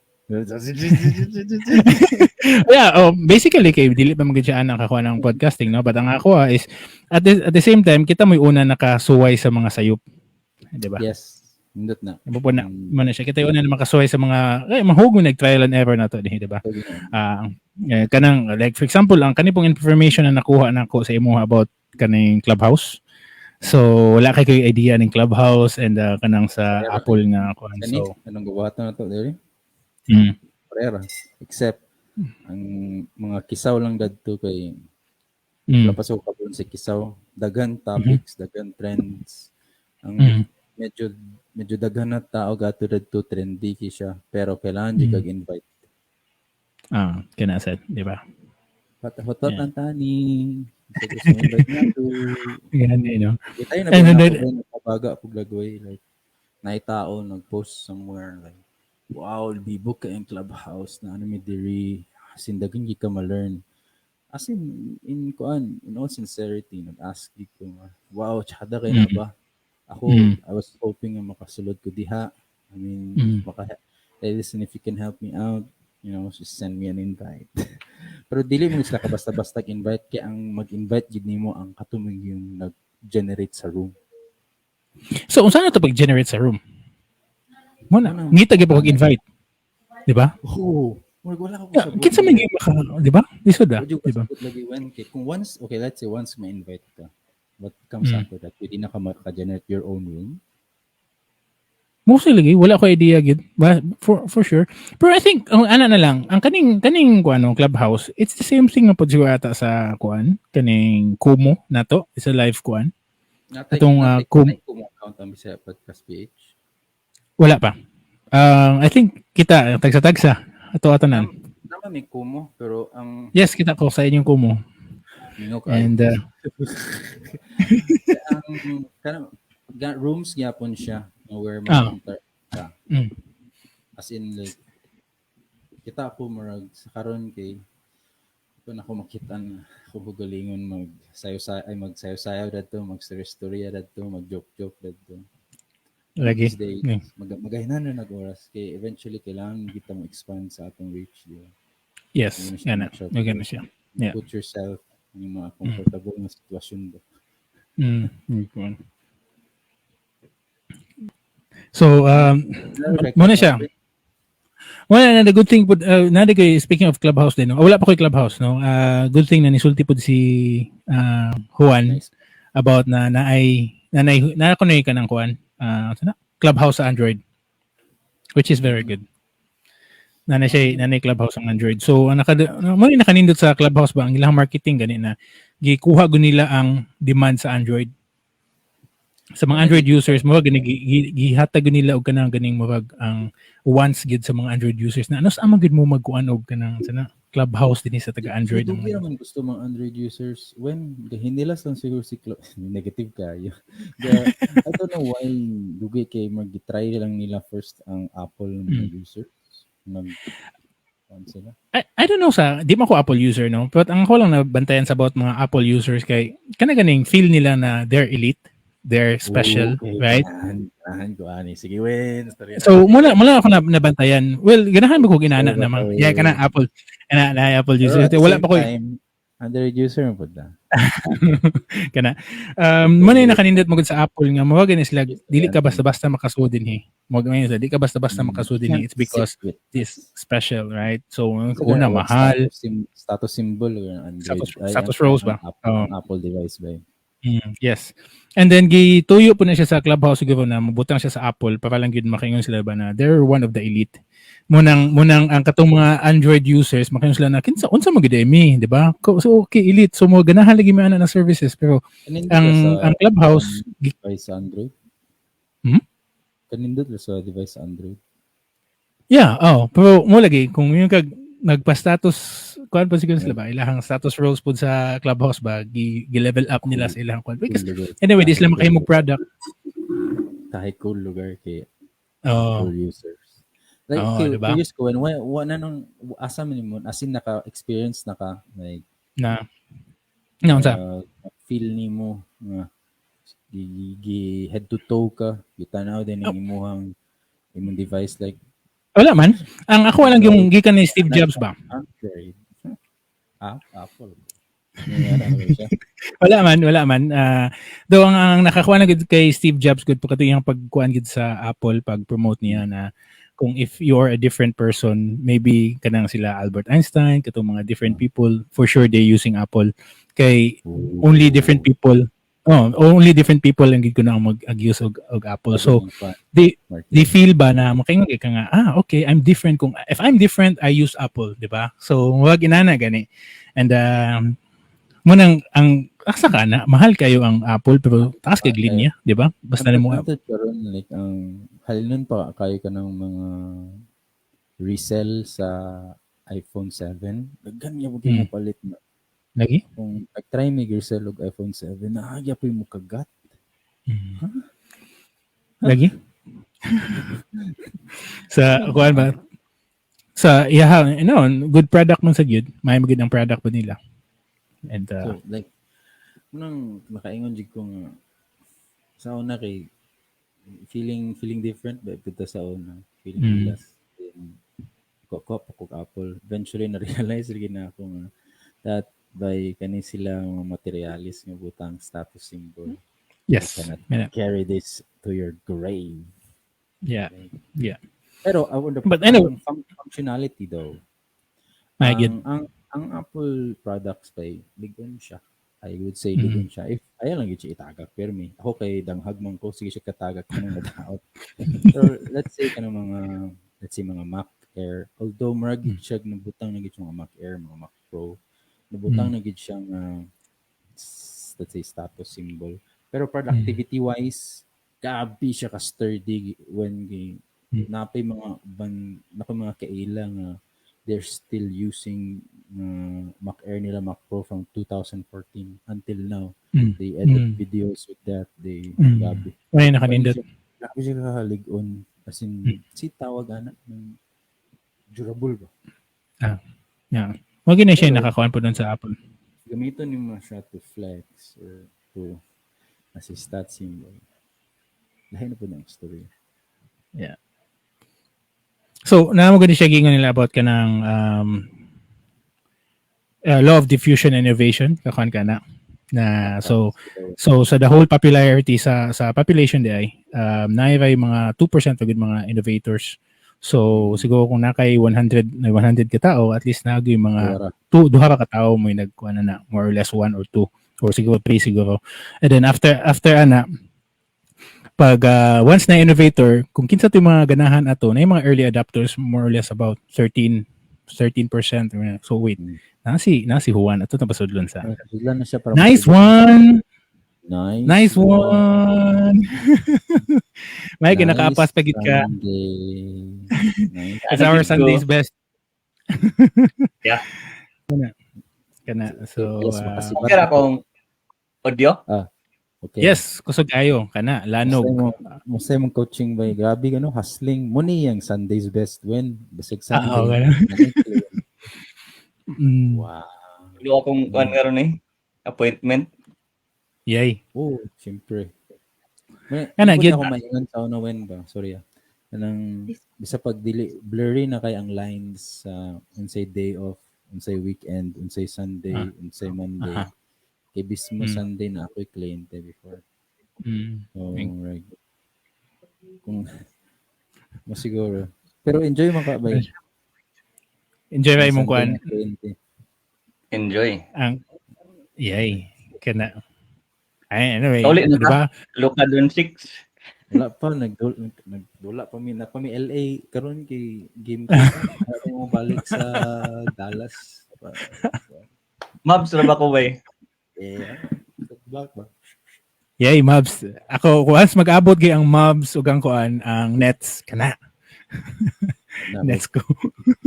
Yeah, oh, basically kay dili pa magid siya anang kakuha ng podcasting, no? But ang ako is at the same time kita mo'y una nakasuway sa mga sayop. Di ba? Yes. Nindot na. Mo po na, mo na siya. Kita yung una na makasuway sa mga eh mahugong nag trial and error na to, di ba? Ah, eh, kanang like for example, ang kani pong information na nakuha nako sa imuha about kaning Clubhouse. So wala kay kayo idea ning Clubhouse and kanang sa Pero, Apple nga kuan. Kani, So, anong gawato na to, diri? Parera. Except, ang mga kisaw lang dadto kay wala pa sa kabulon sa kisaw. Daghan topics, daghan trends. Ang medyo medyo daghan na tao gato dadto, trendy ki siya, pero kailangan di kag invite. Ah, kana sad, di ba? Pat-hotot ang tani. Sa gusto mo invite nga to. Gani, no? Di tayo na And ba then- nakabaga pug lagway, like naay tao nag-post somewhere like, "Wow, libog ka yung Clubhouse na ano mi diri sindagan gi ka ma-learn." As in kuan, in all sincerity, nag-ask gid ko nga, "Wow, tsada kay na ba?" Ako, I was hoping nga makasulod ko diha. I mean, maka, hey, listen, if you can help me out, just send me an invite. Pero dili mo sila ka basta-basta invite kay ang mag-invite gid nimo ang katumong yung nag-generate sa room. So, unsa na to pag-generate sa room? Mo na, Ano? ngita gyud pag invite. Di ba? Oo. Murag wala ko Yeah, kasabot. kinsa man gyud maka, di ba? Lisod ah, Wala ko di ba? kasabot lagi when kay kung once, okay, let's say once ma-invite ka, what comes after that? Pwede na ka maka-generate your own room? Mostly lagi wala ko idea gid ba, for sure. Pero I think ang ana na lang, ang kaning kuan, no, Clubhouse, it's the same thing na pud siguro ata sa kuan, kaning Kumu nato, it's a live kuan. Natay, Atong, natay, natay Kumu account ang Bisaya Podcast PH. Wala pa. I think kita tagsa-tagsa ato atanan. Naman may Kumu, pero ang Yes, kita ko sa inyong Kumu. Mingo ka. And ang kanang rooms gyapon siya nga where ma-enter ka. As in like kita ako murag sa karon kay Kung ako makita na ako galingon mag sayo ay magsayo-sayaw dadto, mag-story dadto, mag-joke-joke dadto. Lagi. These days, magahinan na nag oras kay eventually kailangan kita mo expand sa atong reach, di ba? Yes, Ano siya, yana. siya. Okay na siya. Yeah. Put yourself in mga comfortable nga sitwasyon ba. So, muna siya. Wala na, the good thing pud na kay, speaking of Clubhouse din, no? Wala pa koy Clubhouse, no? Good thing na nisulti pud si Juan Nice. About na naay nanay na kunoy ka ng kuan na Clubhouse sa Android, which is very good. Nanay siya, nanay Clubhouse ang Android. So ang naka mo ni nakanindot sa Clubhouse ba, ang ilang marketing gani na gikuha gud nila ang demand sa Android. Sa mga Android users mo gani gihatag gud nila og kanang ganing murag ang wants gid sa mga Android users na ano sa ama gid mo magkuan og kanang sana Clubhouse din sa taga Android. Hindi naman gusto mga Android users when hinilas lang siguro si negative kayo. I don't know why dugay kay mag-try lang nila first ang Apple ng mga users. Nag kuan sila. I don't know sa, di man ko Apple user, no? But ang ako lang nabantayan sa about mga Apple users kay kana ganing feel nila na they're elite, they're special, Okay, right? Ganahan, ganahan ko ani. Sige, Wen. Storya. So muna ako na nabantayan. Well, ganahan mo ko ginana Sorry, naman. sorry. Yeah, kana Apple. Kana na Apple Pero user. at the Wala same pa ko time, Android user mo pud na. Kana. Mo na yung nakanindot mo gud sa Apple nga mo gani sila dili ka basta-basta makasud dinhi. Mo gani sila dili ka basta-basta makasud dinhi. It's because this special, right? So una, mahal. Status symbol or Android. Ay, Status roles ba? ang Apple, Oo. Ang Apple device ba yun? Yes. And then gituyo po na siya sa Clubhouse siguro na mabutang siya sa Apple para lang gyud makaingon sila ba na they're one of the elite. Munang ang katong mga Android users makaingon sila na kinsa unsa man gyud mi, di ba? So okay, elite. So mo ganahan lagi mi ana na services pero Kanindot ang ra sa ang Clubhouse device sa Android? Hmm? Kanindot ra sa device sa Android. Yeah, oh, pero mo lagi kung yung kag nagpa-status kuan pa siguro sila ba ilahang status roles pud sa Clubhouse ba gi level up nila sa ilang kuan because Cool lugar. anyway di sila makahimog product. Kahit cool lugar kay Oh, for users. Like, Oo, diba? curious ko, when, wa na nung, asa man mo, as in naka-experience na ka, like, Na na unsa? Feel nimo nga gi, gi head to toe ka, gitanaw din ang imuhang imong device like Wala man. Ang ako lang yung gikan ni Steve Jobs ba? Android. Ah, Apple. Nangyari ano siya? Wala man, wala man. Though ang nakakuha na gud kay Steve Jobs gud pagkato iyang pagkuan gud sa Apple, pag-promote niya na kung if you're a different person, maybe kanang sila Albert Einstein, katong mga different people, for sure they using Apple. Kay only different people, oh, only different people ang gid ko na ang mag-use og Apple. So they feel ba na makaingon ka nga, "Ah, okay, I'm different. Kung if I'm different, I use Apple," di ba? So wag inana gani. And munang ang asa ka na mahal kayo ang Apple pero taas kay linya, di ba? Basta nimo Ang karon like ang halinon pa kayo ka ng mga resell sa iPhone 7. Daghan gyud mo palit na. Lagi. Kung nag-try mi resell og iPhone 7, naa gyud mo kagat. Lagi. Sa kuan ba? Sa iyaha, no, good product man sa gyud. May magid ang product po nila. And So like munang makaingon jud ko nga sa una kay feeling different ba kita sa una, feeling less. Then ko ko pa ko Apple. Eventually na realize rin na ako nga that by kani sila mga materialis nga butang status symbol. You cannot carry this to your grave. Like, pero I wonder, But anyway. ang functionality though. May gid. Ang Apple products kay ligon siya. I would say ligon siya. If ayaw lang gyud siya itagak pero mi ako kay danghag man ko, sige siya katagak kanang nadaot. Pero let's say kanang mga, let's say, mga Mac Air, although murag gyud siya nabutang na gyud siya mga Mac Air, mga Mac Pro, nabutang na gyud siya nga let's say status symbol. Pero productivity wise, grabe siya ka sturdy when gi napay mga ban nako mga kaila nga they're still using Mac Air nila, Mac Pro from 2014 until now. They edit videos with that. They grabe. May nakanindot. Grabe siya kakalig-on. As in, si tawag ana ng durable ba? Ah. Yeah. Mo gina siya Pero- nakakuan po dun sa Apple. Gamiton nimo siya to flex or to as a stat symbol. Lahi na po ng story. So, naa mo gani siya giingon nila about kanang law of diffusion and innovation, kakuan ka na. Na so sa the whole popularity sa population di ay naay mga 2% of mga innovators. So siguro kung nakay 100 na 100 ka tao, at least naa yung mga Duha. Two, duha ra ka tao mo nagkuan na, more or less one or two or siguro three siguro. And then after ana pag once na innovator, kung kinsa to yung mga ganahan ato na yung mga early adopters, more or less about 13 13%. So wait, na si Juan ato na pasudlon sa. Sudlan na siya para Nice one. Nice. Nice one. May nakaapas pa gid ka. Sunday. Nice. It's our Ano, Sunday's best. Yeah. Kana. Kana. So Yes, makasibat. Okay ra akong audio? Okay. Yes, kusog ayo kana lanog. Musta mong coaching ba? Grabe ka no, hustling. Mo ni ang Sunday's best when basig Ah, Sunday. okay. Wow. Wala akong kuan karon eh. Appointment. Yay. Oh, siyempre. May, Kana, ano gyud- ako maingon sa una when ba? Sorry ah. Kanang bisa pag dili blurry na kay ang lines sa unsay day off, unsay weekend, unsay Sunday, unsay Monday. Kay bismo Sunday na ako'y kliyente before. So, right. Kung mo siguro. Pero enjoy man ka ba? Enjoy ba imong kuan? Enjoy. Ang yay. Kana. Ay, anyway, Uli na di ba? Luka Doncic. Wala pa nagdula pa mi na pa mi LA karon kay game ko. Wala mo balik sa Dallas. Mabs ra ba ko bay? Eh, black ba? Yay, Mavs. Ako once mag-abot gay ang Mavs ug ang kuan ang Nets kana. Na, Let's go.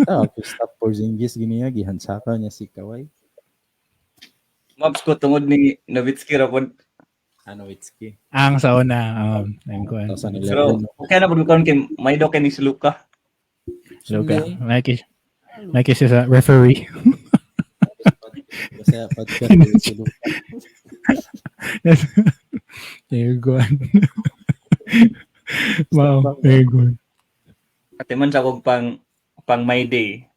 Ah, stop Porzingis giniya gihansaka niya si Kawhi. Mavs ko tungod ni Nowitzki ra pod. Ano Nowitzki. Ang sa una ang kuan. 2011. Pero okay na pud karon kay may daw kay ni si Luka. Luka. Like siya sa referee. Kasi podcast si Luka. There you go. Wow, very good. Ate man sa kog pang my day.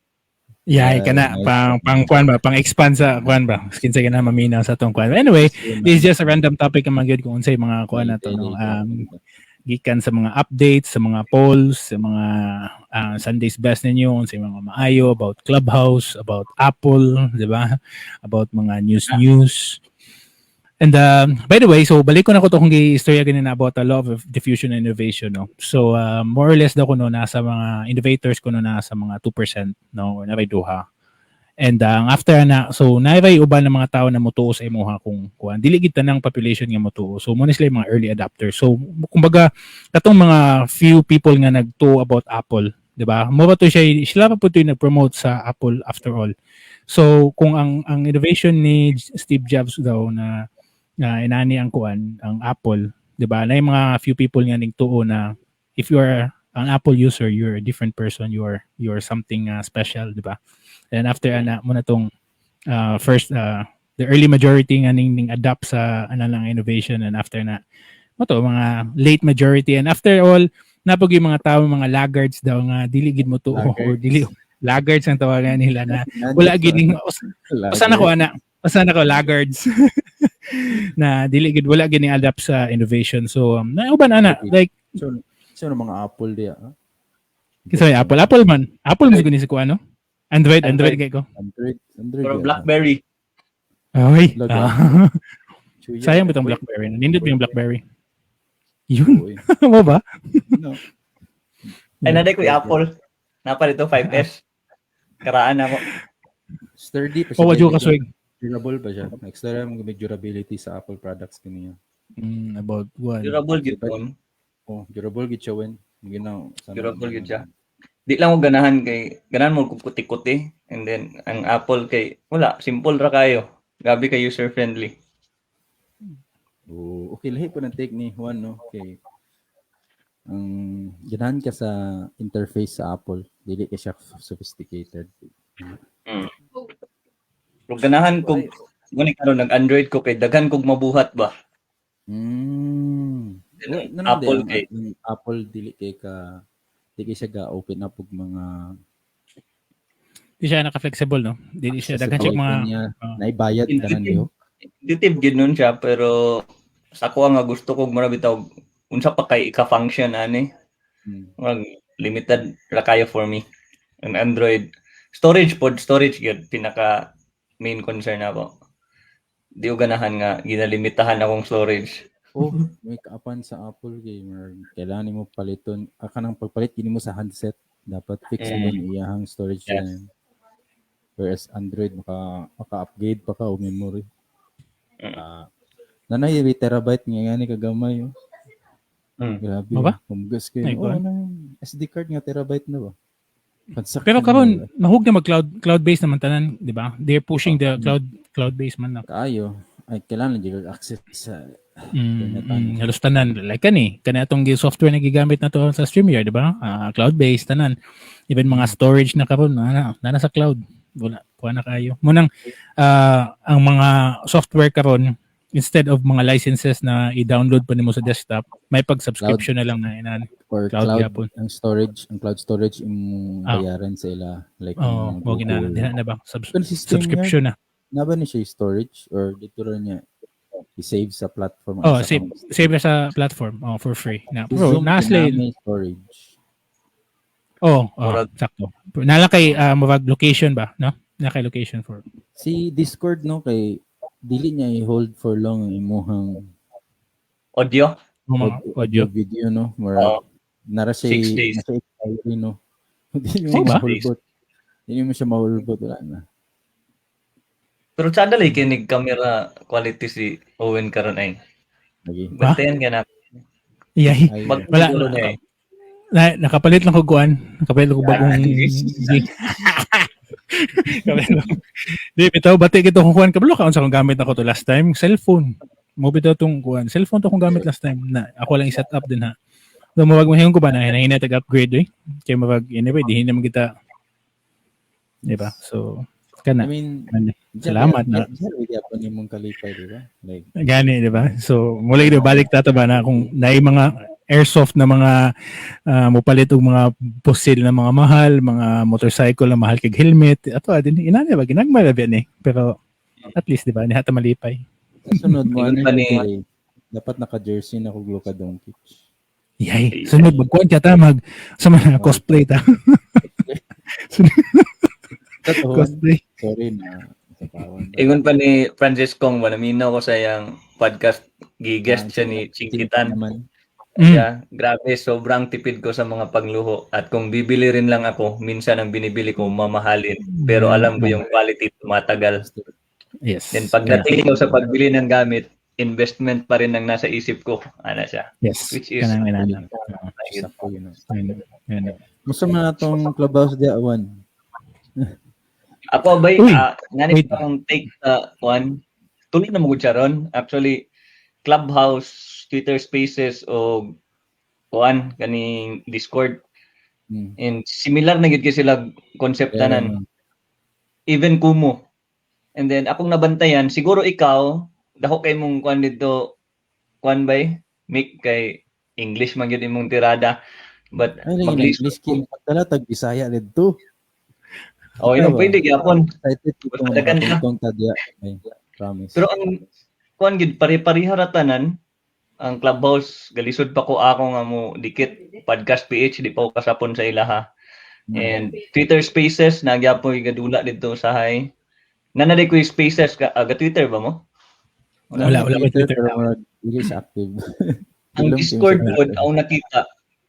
Yeah, Yeah, kana nice. pang kuan ba, pang expand sa kuan ba. Kinsa gana maminaw sa tong kuan. Anyway, this is just a random topic ang magyud kung unsay mga kuan na to no. Gikan sa mga updates, sa mga polls, sa mga Sunday's best ninyo, unsay mga maayo about Clubhouse, about Apple, di ba? About mga news news. And by the way, so balik ko na ko to kung gi-istorya ganina about the law of diffusion and innovation, no. So more or less daw kuno nasa mga innovators kuno nasa mga 2%, no, or nabay duha. And after na, so naay uban ng mga tao na motuo sa imuha kung kuan dili gid tanang population nga motuo. So mo na sila yung mga early adopters. So kumbaga katong mga few people nga nagtuo about Apple, di ba? Mo ba to siya sila pa po to yung nag-promote sa Apple after all. So kung ang innovation ni Steve Jobs daw na inani ang kuan ang Apple, di ba? Na yung mga few people nga nagtuo na if you are an Apple user, you're a different person, you are something special, di ba? And after ana mo na tong first the early majority nga ning adapt sa ana lang innovation, and after na mo to mga late majority, and after all napag yung mga tao, mga laggards daw nga dili gid mo tuo or dili, laggards ang tawagan nila na wala gid ning usa na ko ana, usa na ko laggards na dili gid, wala gid ning adapt sa innovation. So na uban ana like So mga Apple diya. Ah? Kasi Apple, Apple man, Apple mo guni si ko ano, Android, Android, Android. kay ko. Android, Android. Pero diya. BlackBerry. Ay. Laga. Ah. Chuya. Sayang ba itong BlackBerry? Nindot mo yung BlackBerry. Yun. Uy. Mo ba? No. Ay naday ko Apple. Napa dito 5S. Karaan na mo. Sturdy pa siya. O, wadyo ka swig. Durable pa siya. Extra mo may durability sa Apple products kaniya. About one. Durable gyud phone. Oh, durable gid siya wen. Ginaw. Durable gid siya. Di lang ko ganahan kay ganahan mo kung kuti-kuti and then ang Apple kay wala, simple ra kayo. Grabe kay user friendly. Oh, okay lahi po ng take ni Juan no kay ang ganahan ka sa interface sa Apple, dili ka siya sophisticated. Pero ganahan ko gani karon nag-Android ko kay daghan kog mabuhat ba. Then, Well, ang Apple ang, kay ang Apple dili kay ka di kay siya ga open up og mga Di siya naka-flexible, no? Di siya daghan siya mga niya, naibayad tanan Intuitive. niyo. Intuitive gid nun siya, pero sa ako nga gusto ko mura bitaw unsa pa kay ika-function ani. Murag limited ra kayo for me. And Android storage pod, storage gyud pinaka main concern ako. Di ko ganahan nga ginalimitahan akong storage. Oh, may kaapan sa Apple gamer. Kailangan nimo paliton. Ah, kanang pagpalit kini mo sa handset, dapat fix mo iyahang storage yan. Whereas Android maka-upgrade pa ka og memory. Ah, nanay terabyte nga ngani kagamay oh. Grabe. Mo ba? Humgas kayo. Ay, Oh, kuwan. ano, SD card nga terabyte na ba? Pansak Pero na karon ba? mahug na mag cloud based naman tanan, di ba? They're pushing the cloud based man na. Kaayo. Ay, kailangan lang jud access sa internet, ano. Halos tanan like kani kani atong software na gigamit na to sa StreamYard, di ba? Ah, cloud based tanan. Even mga storage na karon na na sa cloud. Wala kuha na kayo. Munang ang mga software karon, instead of mga licenses na i-download pa nimo sa desktop, may pag-subscription na lang na inan. Or Cloud cloud, gyapon. Ang storage, ang cloud storage imong bayaran sa ila like Oh, imong mo gina Google. dina na ba? Pero si StreamYard, Subscription na. na ba ni siya yung storage or dito rin niya i-save sa platform? Oh, Sa save account? save na sa platform, oh, for free. Na Si bro, Zoom na sila- kinami storage. Oh, sakto. Nala kay murag location ba, no? Na kay location for Si Discord, no, kay dili niya i-hold for long ang imuhang Audio? Mga audio. Video, no? Mura, nara siya 6 days. nasa expiry, no? Hindi Oh, mo ba? mahulbot. Hindi mo siya mahulbot. Wala na. Pero sa dali kinig camera quality si Owen karon ay. Lagi. Ba? Bantayan ka na. Yay. Ay, Mag Wala. siguro na eh. Na, nakapalit lang ko kuan. Nakapalit lang ko bagong Nakapalit lang. Di bitaw bati gito kung kuan kabalo ka unsa akong gamit nako to last time, cellphone. Mo bitaw tong kuan, cellphone to akong gamit last time na ako lang i-set up din ha. So murag mahimong ko ba na hinahina tag upgrade eh. Kay murag anyway di naman kita. Di ba? So kana. I mean, Ano, salamat na. Diyan, diyan, diyan, imong kalipay, di ba? Like, Gani, di ba? So, muli di balik tato ba na kung naay mga airsoft na mga mopalit og mga pusil na mga mahal, mga motorcycle na mahal kag helmet, ato din inani ba ginagmay ra ba ni. Pero at least di ba niha ta malipay. Sa sunod mo, Ingon ano pa yung ni- delay? Dapat naka-jersey na kog Luka Doncic. Yay, sunod magkuan ka ta mag sa mga cosplay ta. Totoo. Cosplay. Sorry na. Sa pawan. Ingon pa ni Francis Kong, ba, naminaw ko sa iyang podcast, gi-guest siya ni Chinkitan. Naman. Yeah, grabe, sobrang tipid ko sa mga pangluho. At kung bibili rin lang ako, minsan ang binibili ko mamahalin. Pero alam ko yung quality tumatagal. Yes. Then pagdating ko sa pagbili ng gamit, investment pa rin ang nasa isip ko. Ana siya. Yes. Which is- Kanang inana. Sakto yun. Ayun. Ayun. Musta man na tong clubhouse diya, Awan? Ako bay, Uy, ngani wait. akong take sa one. Tuloy na mo gud siya ron. Actually, Clubhouse, Twitter Spaces o kuan kaning Discord and similar na gid kay sila concept tanan. Even Kumu. And then akong nabantayan, siguro ikaw dako kay mong kuan dito, kuan bay, Mick, kay English man gyud imong tirada. But Ay, lagi na mag-list English kay magdala tag Bisaya didto. Oh, yun, pwede gyapon. Excited ko Basta dagan ka. makatungtong ta diya. Ay, promise. Pero ang kuan gid pare-pareha ra tanan ang Clubhouse, galisod pa ko ako nga mo dikit podcast PH di pa ko kasapon sa ilaha. And Twitter Spaces nagyapoy gadula didto sa hay. Nanali ko yung Spaces ka ga Twitter ba mo? Wala, wala ko Twitter. Pero murag dili siya active. Ang Ilong Discord team sa pod ang nakita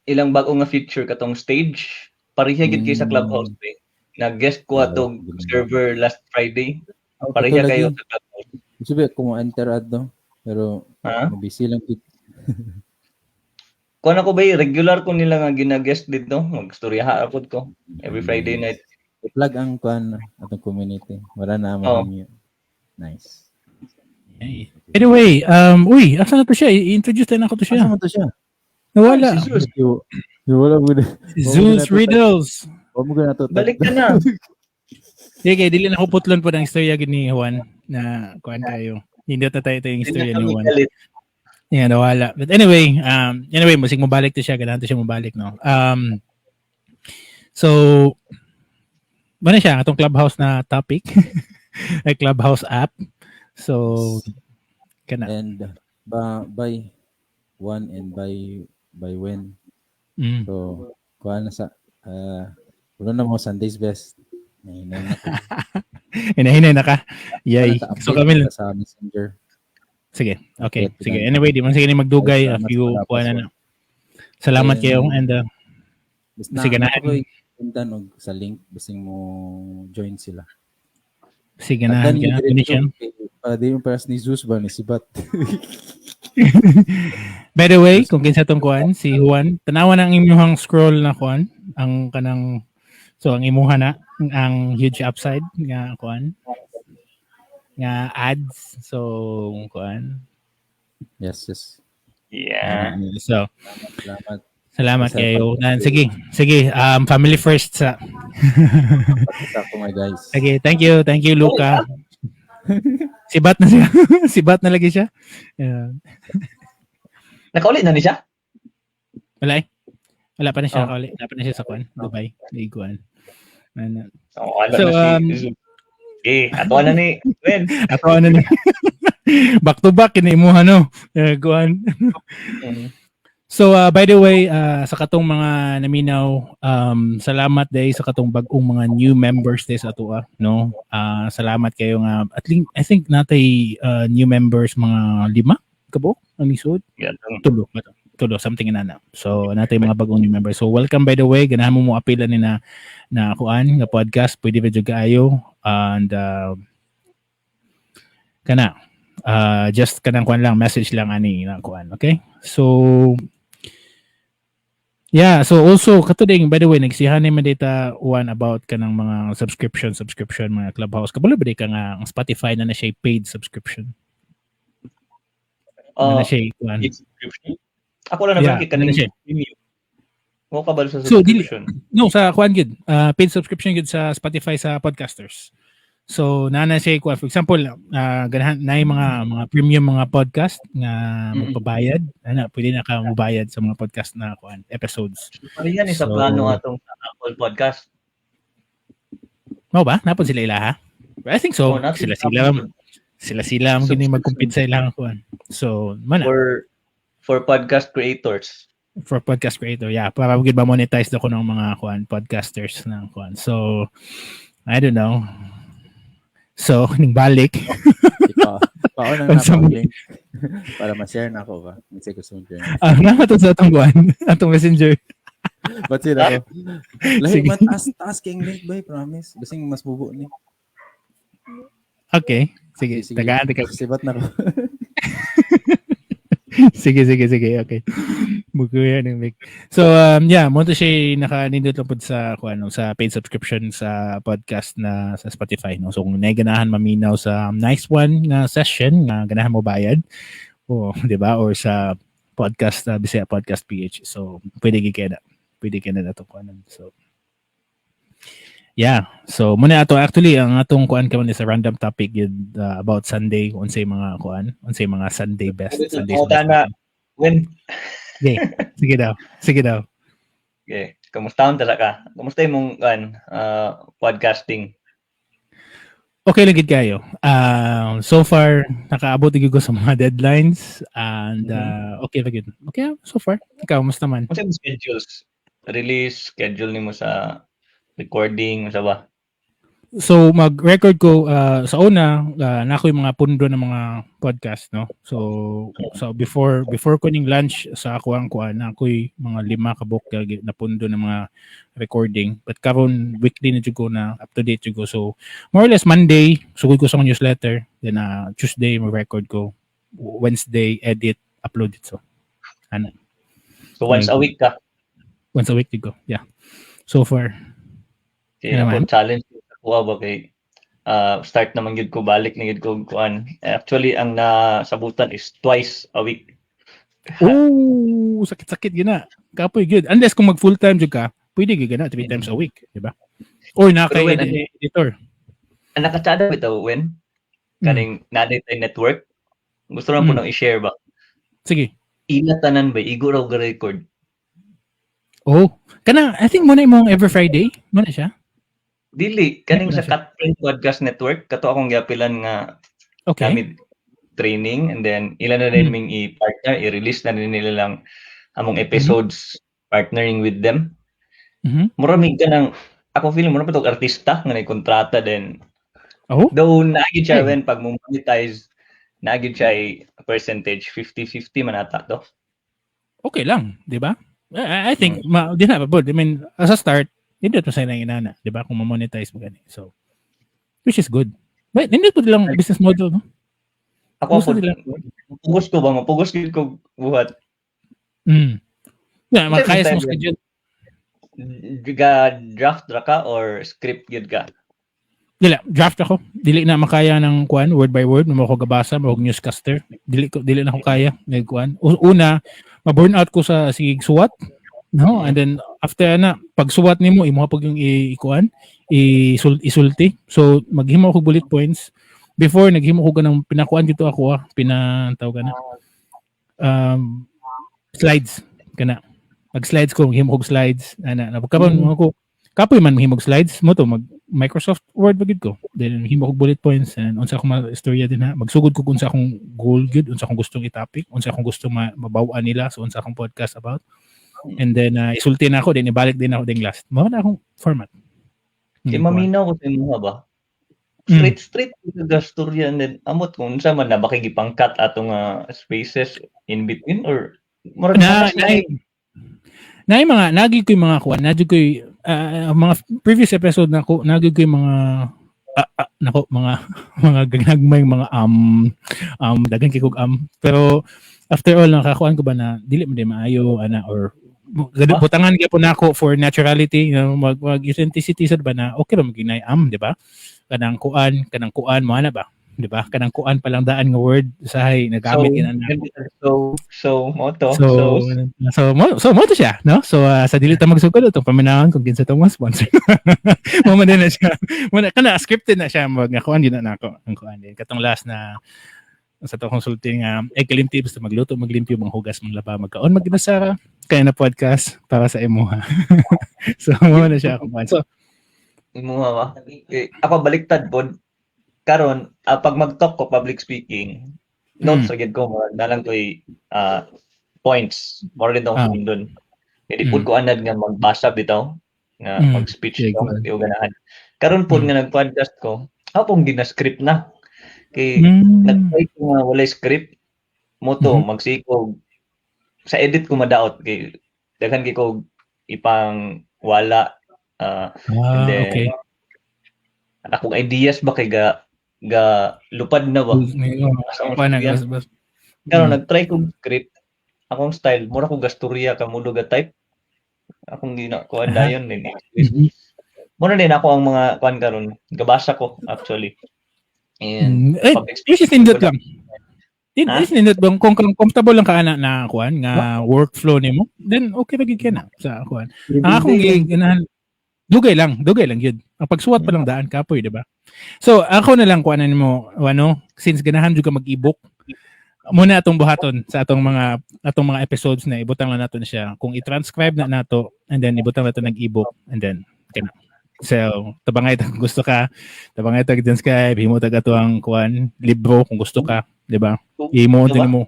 ilang bago nga feature katong stage pareha gid kay sa Clubhouse eh. Nag-guest ko Wala, atong ganun. server last Friday. Oh, Pareha katulad kayo yun. sa Clubhouse. Sabi, kung enter ad no? Pero Ha? busy lang kit. Kuan ako ba eh, regular ko nila nga gina-guest dito. Magstoryaha ako ko every Friday night. I-plug ang kuan atong community. Wala na Oh. mo. Nice. Yay. Anyway, uy, asa na to siya? I-introduce na ako to siya. Asa mo to siya? Nawala. Si Zeus. Yo, wala mo na. Si Zeus Riddles. Wala mo na to. Balik ka na. Sige, dili na ko putlon po ng istorya gid ni Juan na kuan kayo. Hindi na tayo ito yung istorya ni Juan. Yeah, nawala. But anyway, musig mobalik to siya, ganahan to siya mobalik, no. So mao na siya atong Clubhouse na topic. Ay, Clubhouse app. So kana. And ba by one and by when. So kuha na sa wala na mo Sunday's best. Nahinay na ko. Hinahinay na ka. Yay. So kami lang sa Messenger. Sige. Okay. Sige. Anyway, di man sige ni magdugay a few kuha na. Salamat kayo and sige na. Puntan og sa link bising mo join sila. Sige na. Siya. Para di mo paras ni Zeus ba ni Sibat. By the way, kung kinsa tong kuan, si Juan, tanawa na ang imuhang scroll na kuan, ang kanang so ang imuha na ang huge upside nga kuan nga ads. So kuan. Yes. Yeah. So salamat. Salamat kayo. Nan, sige, sige. Family first sa. Sa ako, my guys. Okay, thank you. Thank you, Luca. Sibat na siya. Sibat na lagi siya. Yeah. Nakauli na ni siya? Wala eh. Wala pa na siya nakauli. Wala pa na siya sa kuan. Dubai. Kuan. Ano. Oh, so, si eh, ato na ni Wen. Ato na ni. Back to back kini imuha no. Kuan. So by the way, sa katong mga naminaw, salamat day sa katong bag-ong mga new members day sa atoa, no? Salamat kayo nga at least I think natay new members mga 5 kabo ang lisod. Yeah, tulo something inana. So natay mga bag-ong new members. So welcome, by the way, ganahan mo mo apila ni na na kuan nga podcast, pwede ba jud kaayo and kana just kanang kuan lang, message lang ani na kuan, okay? So yeah, so also kato ding, by the way, nagsihan ni man data one about kanang mga subscription mga Clubhouse. Kabalo ba di ka nga ang Spotify na siya paid subscription? Na siya kuan. Paid subscription? Ako lang naman kay kaning premium. Mo kabalo sa subscription. So, dili, no, sa kuan gid. Paid subscription gid sa Spotify sa podcasters. So na siya kuan, for example, ganahan na yung mga premium mga podcast nga magpabayad, ana pwede na ka mobayad sa mga podcast na kuan episodes. Pareha ni sa plano atong sa Apple Podcast. Mao ba? Napod sila ilaha? I think so. Oh, sila ang gini mag-compete sa ilang kuan. So man for podcast creators. For podcast creator, yeah, para gid ba monetize daw ko ng mga kuan podcasters ng kuan. So I don't know. So, ning balik. Paano nang napag-link para ma-share na ako ba? Minsan gusto mong share. Nakato sa atong kuan, atong Messenger. Ba't sila ko? Lahi man, taas kayong link ba? Promise. Basing mas bubo ni. Okay. Sige, sige. Tagaan. Sibat na ko. Sige. Okay. Mukuya ng mic. So yeah, mo to siya nakanindot lang pud sa kuan sa paid subscription sa podcast na sa Spotify, no. So kung naiganahan maminaw sa nice one nga session nga ganahan mo bayad o di ba, or sa podcast Bisaya Podcast PH. So pwede gid kay na. Pwede kay na atong kuanon. So yeah. So muna ato actually ang atong kuan karon is a random topic yun, about Sunday, unsay mga kuan, unsay mga Sunday best, Sunday best. When okay. Sige daw. Okay. Kamusta man talaga? Kamusta imong kuan podcasting? Okay lang gid kayo. So far nakaabot gid ko sa mga deadlines and okay ra gid. Okay so far. Ikaw, kamusta man? Unsa imong schedules? Release schedule nimo sa recording sa ba? So mag-record ko sa una na ako yung mga pundo ng mga podcast, no. So before ko ning lunch sa ako ang kuan na ako'y mga 5 ka book na pundo ng mga recording, but karon weekly na jud ko na up to date jud ko. So more or less Monday sugod ko sa newsletter, then Tuesday mo-record ko, Wednesday edit, upload it. So ana. So once a week ka? Once a week jud ko. Yeah. So far. Okay, ako challenge kuha ba kay start naman gyud ko, balik na gyud ko kuan. Actually ang nasabutan is twice a week. Oh, sakit-sakit gyud na. Kapoy gyud. Unless kung mag full time jud ka, pwede gyud na 3 times a week, di ba? Or na kay editor. Ang nakatsada bitaw when kaning naa tay network. Gusto lang po nang i-share ba. Sige. Ila tanan ba igo raw ga-record. Oh, kana I think mo na imong every Friday, mo na siya. Dili kaning Ay, sa wala siya. Cut Print Podcast Network kato akong giapilan nga kami training and then ila na din ming i-partner, i-release na din nila lang among episodes partnering with them. Mura mig kanang ako feeling mura pa tog artista nga kontrata din. Though naa gyud siya when pag mo monetize, naa gyud siya ay percentage, 50-50 man ata to. Okay lang, di ba? I think di na ba, I mean, as a start, hindi to sa inana, di ba? Kung ma-monetize mo gani. So, which is good. But hindi po lang business model, no? Ako Gusto po, nila. Pugos ko ba? Mapugos gyud ko buhat. Yeah, makaya sa Time schedule. Ga draft ra ka or script gyud ka? Dili, draft ako. Dili na makaya ng kuan word by word, mo ko gabasa, mo newscaster. Dili na ko kaya nag kuan. Una, ma-burn out ko sa sige suwat. No, and then after na pag suwat nimo imo pag yung ikuan, isulti. So maghimo ko bullet points. Before naghimo ko ganang pinakuan dito ako ah, pinantawag na. Slides kana. Mag slides ko, maghimo ko slides ana. Karon ko kapoy man mahimog slides mo to mag Microsoft Word ba gid ko. Then himo ko bullet points and unsa akong mga istorya din ha. Magsugod ko kung unsa akong goal gud, unsa akong gustong i-topic, unsa akong gusto mabaw-an nila, so unsa akong podcast about. And then isulti na ako, then ibalik din ako din last. Mao na akong format. Kay maminaw ko sa imuha ba? Straight straight to the storya and then amot kung unsa man na ba kay gipangkat atong spaces in between or murag Na makas na na yung mga nagi ko yung mga kuan, nagi ko yung, mga previous episode na ko nagi ko yung mga nako mga gagnagmay mga daghan kay kog pero after all nakakuan ko ba na dili man din maayo ana or Ah. butangan gyapon nako for naturality, mag authenticity sad ba na okay ra maginay di ba, kanang kuan mo ana ba, di ba, kanang kuan pa lang daan nga word usahay nagamit yun ana. So mo to. So, so mo to siya, no? So, sa dili ta magsugod itong paminawon kung kinsa tong mga sponsor. Mo man din na siya. Mo na kana scripted na siya mag nga kuan din na nako ang kuan din. Katong last na sa to consulting nga ay kalimti basta magluto, maglimpyo, manghugas, manglaba, magkaon, maginasara kaya na podcast para sa imuha. So mo na siya akong kuan. So, Imuha ba? Eh, ako baliktad pod. Karon, pag mag-talk ko public speaking, notes ra gyud ko, murag na lang ko'y points. Mura din tong sundon. Kay di pud ko anad nga magbasa bitaw nga mag-speech Sige, ko, kuan. di ko ganahan. Karon pod nga nag-podcast ko, akong gina-script na. Kay nag-try ko nga walay script mo to magsikog sa edit ko madaot kay daghan kay ko ipang wala and then akong ideas ba kay ga lupad na ba. Asa akong Pa na istorya. Karon nag-try kog script, akong style mura kog gasturya ka mulo ga type akong ginakuan dayon din. Muna din ako ang mga kuan karon gabasa ko actually and Eh, public which is speaking nindot ko lang. In, Ha? is nindot bang kung comfortable lang ka ana na kuan nga workflow nimo, then okay ra gid ka na sa kuan. Ang akong ganahan dugay lang gyud. Ang pagsuwat pa lang daan kapoy, di ba? So ako na lang kuan nimo ano, since ganahan jud ka mag-ebook, muna atong buhaton sa atong mga episodes na ibutang lang nato siya kung i-transcribe na nato and then ibutang nato nag ebook and then kana. So tabangay ta kung gusto ka, tabangay ta transcribe, himo ta ato ang kuan libro kung gusto ka, di ba? Imo Diba? din mo.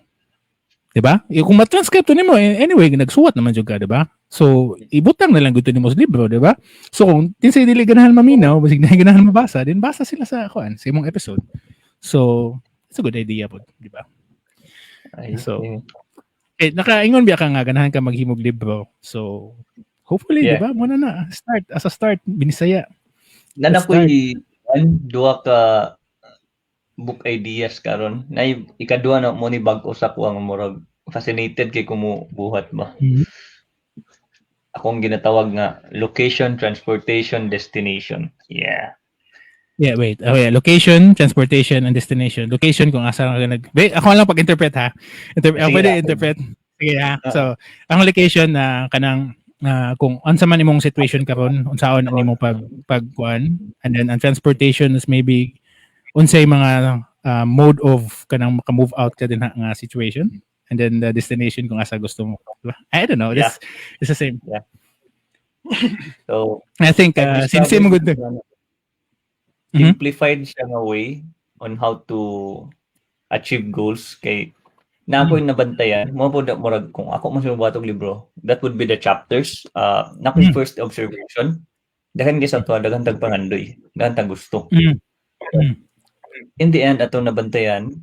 Di ba? Eh, kung ma-transcribe to nimo eh, anyway nagsuwat naman jud ka, di ba? So ibutang na lang gud to nimo sa libro, di ba? So kung kinsay dili ganahan maminaw, basig na ganahan mabasa, din basa sila sa kuan sa imong episode. So it's a good idea po, di ba? Ay, So, eh. Eh, nakaingon biya ka nga ganahan ka maghimog libro. So hopefully, di ba? Muna na start as a start binisaya. Nana Let's start. ko'y one, duha ka book ideas karon. Nay ikaduha na mo ni bag-o sa kuang murag fascinated kay kumo buhat ba. Akong ginatawag nga location, transportation, destination. Yeah. Yeah, wait. Oh, yeah. Location, transportation, and destination. Location kung asa ka nag... Wait, ako lang pag-interpret ha. Ako Sige pwede lang. interpret. Sige ha. Ah. So, ang location na kanang Kung unsa man imong situation karon, unsaon nimo pag pagkuan, and then ang transportation is maybe unsay mga mode of kanang maka-move out ka din ha, nga situation, and then the destination kung asa gusto mo. Diba? I don't know. It's the same. So, I think I've same same discovered good. Simplified siya nga way on how to achieve goals kay na ako'y nabantayan mo po murag kung ako man siya og libro, that would be the chapters. Na ako'y first observation, daghan kay sa ato, daghan tag pangandoy, daghan tag gusto. In the end, atong nabantayan,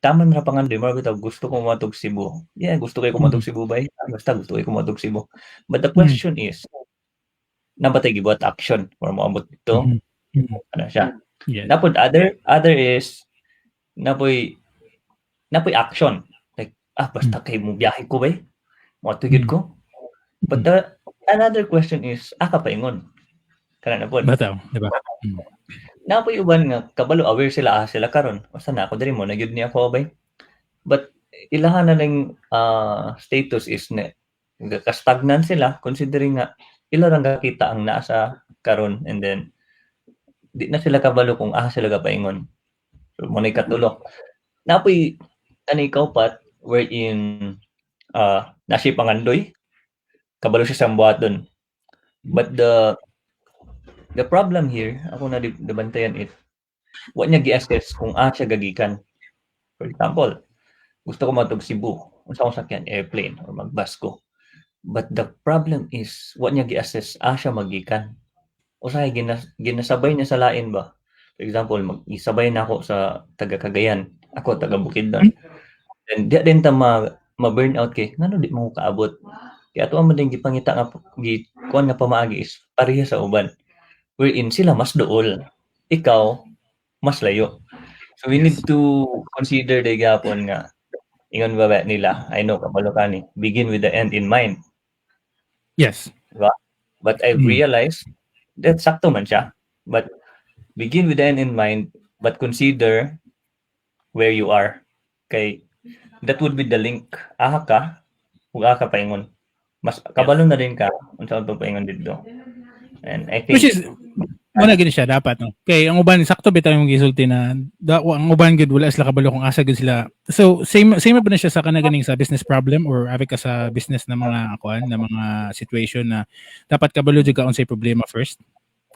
tama na ra pangandoy. Murag bitaw gusto ko moadtog Cebu. Yeah, gusto kay ko moadtog Cebu bay. Ah, basta gusto kay ko moadtog Cebu, but the question is, naa ba tay gibuhat action for moabot dito? Ano siya? Napod other is napoy action. Like, ah, basta kay mo biyahe ko bay. Mo gyud ko. But the another question is, ah, kapaingon. Kana na pod. Bataw, di ba? Napoy uban nga kabalo, aware sila, ah, sila karon. Basta na ako diri mo na gyud ni ako bay. But ilahan na lang status is na ka-stagnant sila, considering nga ila rang kakita ang naa sa karon, and then di na sila kabalo kung asa sila gapaingon. So mo na katulo. Napoy ani kaupat wherein na siya pangandoy, kabalo siya sa buhaton. But the problem here, ako na nabantayan it, wa niya gi-assess kung asa siya gagikan. For example, gusto ko moadtog Cebu, unsa akong sakyan, airplane or mag-bus ko. But the problem is, wa niya gi-assess asa siya magikan. Usahay ginasabay niya sa lain ba. For example, mag-isabay na ako sa taga Cagayan, ako taga Bukidnon. Then diya din ta ma ma-burn out kay ngano di mo ko kaabot. Kaya ato man din gipangita nga gi kuan nga pamaagi is pareha sa uban. Wherein sila mas duol, ikaw mas layo. So we need to consider the gyapon nga ingon ba ba nila, I know kabalo ka ni, begin with the end in mind. Diba? But I've realized that sakto man siya. But begin with the end in mind, but consider where you are. Kay that would be the link. Aha ka, ug aha ka paingon. Mas kabalo na din ka unsa ang paingon didto. And I think Which is wala gid siya dapat, no. Kay ang uban, sakto bitaw yung gisulti na da, ang uban gid wala sila kabalo kung asa gid sila. So same same ba na siya sa kana ganing sa business problem or abi ka sa business na mga kuan na mga situation na dapat kabalo jud ka unsay problema first.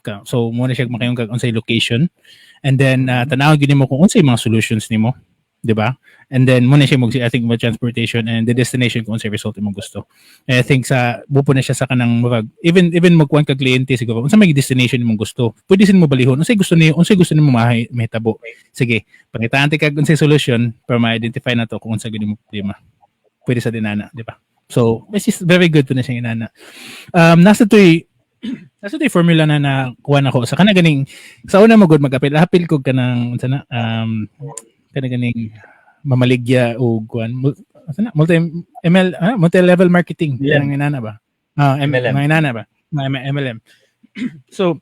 Ka. So mo na siya makayong kag unsay location and then tan-awon gid nimo kung unsay mga solutions nimo, di ba? And then mo na siya mag, I think, mo transportation and the destination kung unsay result imong gusto. And I think sa bupo na siya sa kanang murag even magkuan ka kliyente siguro, unsa may destination imong gusto. Pwede sin mo balihon unsay gusto niyo, unsay gusto nimo mahitabo. Sige, pangitaan ti kag unsay solution para ma-identify na to kung unsa gid mo problema. Pwede sa dinana, di ba? So, which is very good po na siyang inana. Nasa to'y formula na nakuha na ko sa kana ganing sa una mo good mag-apil apil ko kanang unsa na kana ganing mamaligya o kuan unsa na multi ML, ah, multi level marketing. MLM. Kanang inana ba, ah, M, MLM. Mga inana ba. Mga MLM. So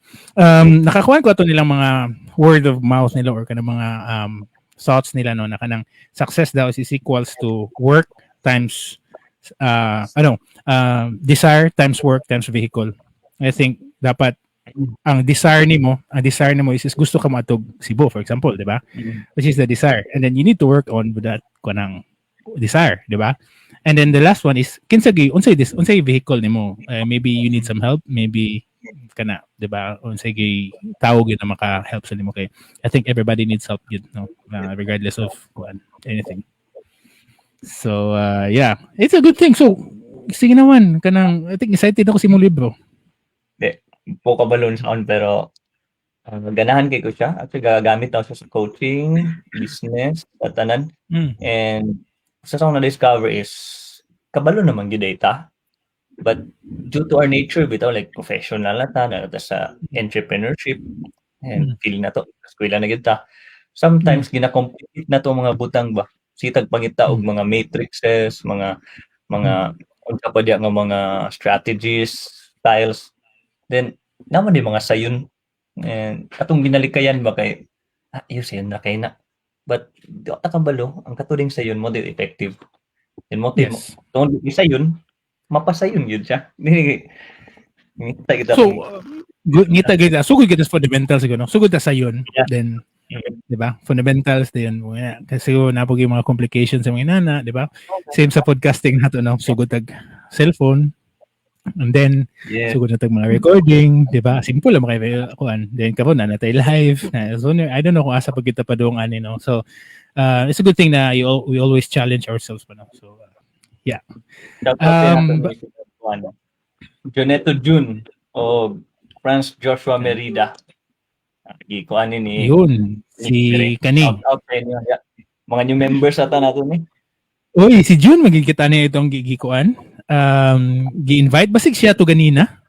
nakakuha ko ato nilang mga word of mouth nila or kanang mga thoughts nila, no, na kanang success daw is equals to work times ano desire times work times vehicle. I think dapat ang desire nimo is gusto ka moadtog Cebu, for example, di ba? Which is the desire. And then you need to work on with that kanang desire, di ba? And then the last one is kinsa gi unsay this unsay vehicle nimo. Maybe you need some help, maybe kana, di ba? Unsay gi tawo gyud na maka-help sa nimo kay I think everybody needs help gyud, no? Regardless of kuan anything. So yeah, it's a good thing. So sige naman kanang I think excited ako sa imong libro. Po kabalon sa on pero ganahan kay ko siya. Actually, gagamit ako siya sa coaching, business, sa tanan. And sa akong na-discover is kabalo naman gyud data. But due to our nature bitaw, like professional na ta, na ta sa entrepreneurship and feel na to, eskwela na gyud ta. Sometimes gina-complicate na to mga butang ba. Sitag pangita og mga matrices, mga unsa pa diya nga mga strategies, styles. Then naman di mga sayon and atong ginalikayan ba kay ah, iyo sayon na kay na. But di ta kabalo ang katuring sayon mo di effective. And mo tungod di sayon Mapasayon yun siya. Dili ngita kita. So, ngita kita. Sugod kita sa fundamentals siguro, no? Sugod ta sa yun. Then, di ba? Fundamentals din. Kasi siguro napog yung mga complications sa mga inana, di ba? Same sa podcasting nato, no? Sugod tag cellphone. And then, sugod na tag mga recording, di ba? Simple lang kayo kuan. Then karon na natay live. Na, so, I don't know kung asa pag kita padung ani, no? So, it's a good thing na we always challenge ourselves pa, no? So, yeah. Shout out um, Joneto June o Franz Joshua Merida. Gikuan ni Yun, si kani. Shout out sa inyo. Yeah. Mga new members ata nato ni. Uy, si June maging kita niya itong gikuan. Gi-invite basig siya to ganina.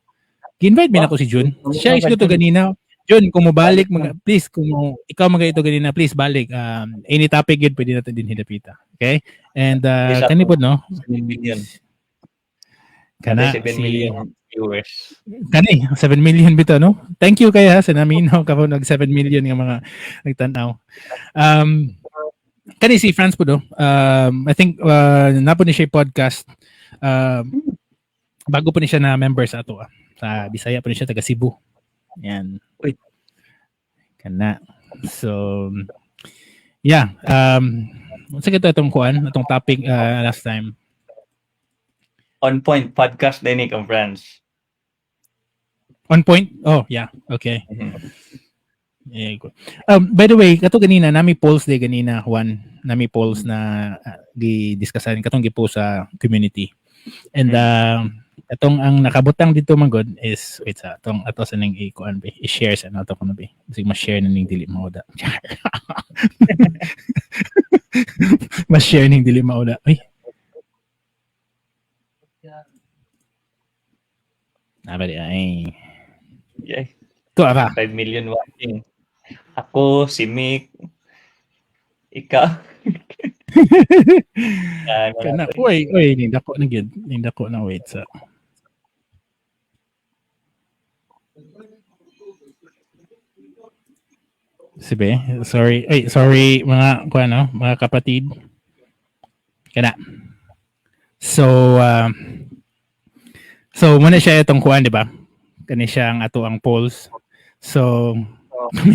Gi-invite mi nako si June. Siya is to ganina. June, kung mobalik mga please kung mo, ikaw mga ito ganina, please balik. Any topic yun pwede natin din hidapita. Okay? And kani pod, no? 7 million. Kana 7 si million viewers. Kani 7 million bitaw, no? Thank you kay ha sa naminaw karon nag 7 million nga mga nagtan-aw. Kani si Franz po do. I think napo ni siya podcast. Bago po ni siya na member sa ato. Sa Bisaya po ni siya, taga Cebu. Yan. Uy. Kana. So yeah, unsa kita itong kuan, itong topic last time? On Point podcast din ni Franz. On point? Oh, yeah. Okay. Mm-hmm. Yeah, good. By the way, kato ganina nami polls day ganina Juan, nami polls na gi-discussan katong gi-post sa community. And atong ang nakabutang dito man god is wait sa atong ato sa ning i-kuan be, i-share sa nato kuno be. Bisag ma-share na ning dili maoda. Ma-share ning dili maoda. Uy. Nabali ay. Yeah. Ito ara. 5 million watching. Ako, si Mick, ikaw. Kana, uy, uy, nindako na gid, nindako na wait sa. Sige, sorry. Ay, sorry mga kuano, mga kapatid. Kana. So, so muna siya itong kuan, di ba? Kani siya ang ato ang polls. So,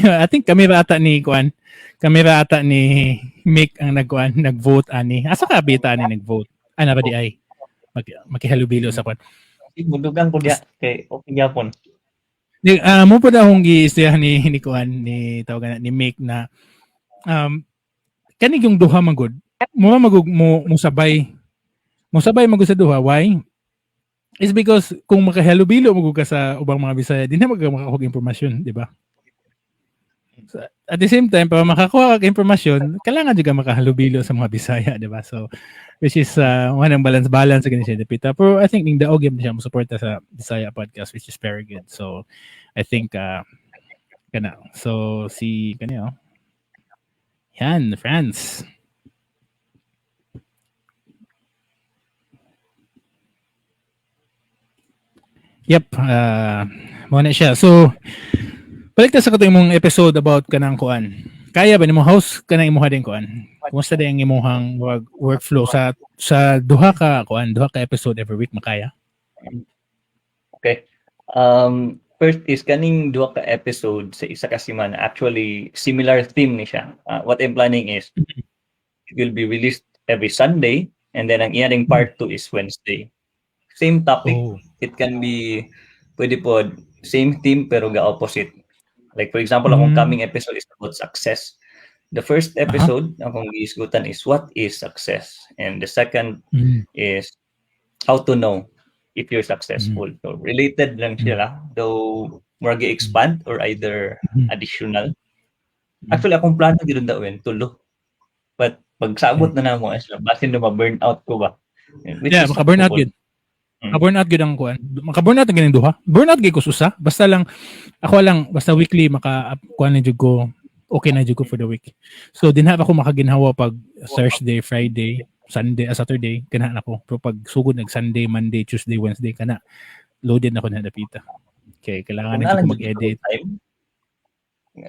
I think kami ra ata ni kuan. Kami ra ata ni Mick ang nagkuan, nag-vote ani. Asa ka bita ani nag-vote? Ana ba di ay? Makihalubilo sa kuan. Mudugang ko diya kay okay gyapon. Di mo po na akong giistorya ni kuan ni tawagan ni Mick na kani yung duha man gud. Mo magug mo musabay. Musabay magud sa duha. Why? It's because kung makahalubilo mo ka sa ubang mga Bisaya, di na makakuha impormasyon, di ba? So, at the same time, para makakuha ka impormasyon, kailangan juga makahalubilo sa mga Bisaya, di ba? So, which is one ang balance-balance ganyan siya dapita. Pero I think ning daog yun siya mo-suporta sa Bisaya podcast, which is very good. So, I think kana. So, si kaniyo. Yan, France. Yep, mo na siya. So, balik ta sa katong imong episode about kanang kuan. Kaya ba nimo host kanang imuha din kuan? Kumusta din ang imuhang workflow sa duha ka kuan, duha ka episode every week makaya? Okay. First is kaning duha ka episode sa isa ka semana. Actually, similar theme ni siya. What I'm planning is it will be released every Sunday and then ang iyang part 2 is Wednesday. Same topic. Oh. It can be pwede po same theme pero ga opposite. Like for example, akong coming episode is about success. The first episode akong giisgutan is what is success, and the second is how to know if you're successful. So related lang sila, though more gi-expand or either additional. Actually, akong plano gyud dawin tulo. But pagsabot na namo as basin na ma-burn out ko ba. Which Yeah, is maka-burn out acceptable. gyud. Maka-burn out gyud ang kuan. Maka-burn out ang ganing duha. Burn out gyud ko susa. Basta lang ako lang basta weekly maka kuan na jud ko. Okay na jud ko for the week. So dinha ako makaginhawa pag Thursday, Friday, Sunday, Saturday kana na ko. Pero pag sugod nag Sunday, Monday, Tuesday, Wednesday kana loaded na ko na dapita. Okay, kailangan na ko mag-edit. Time.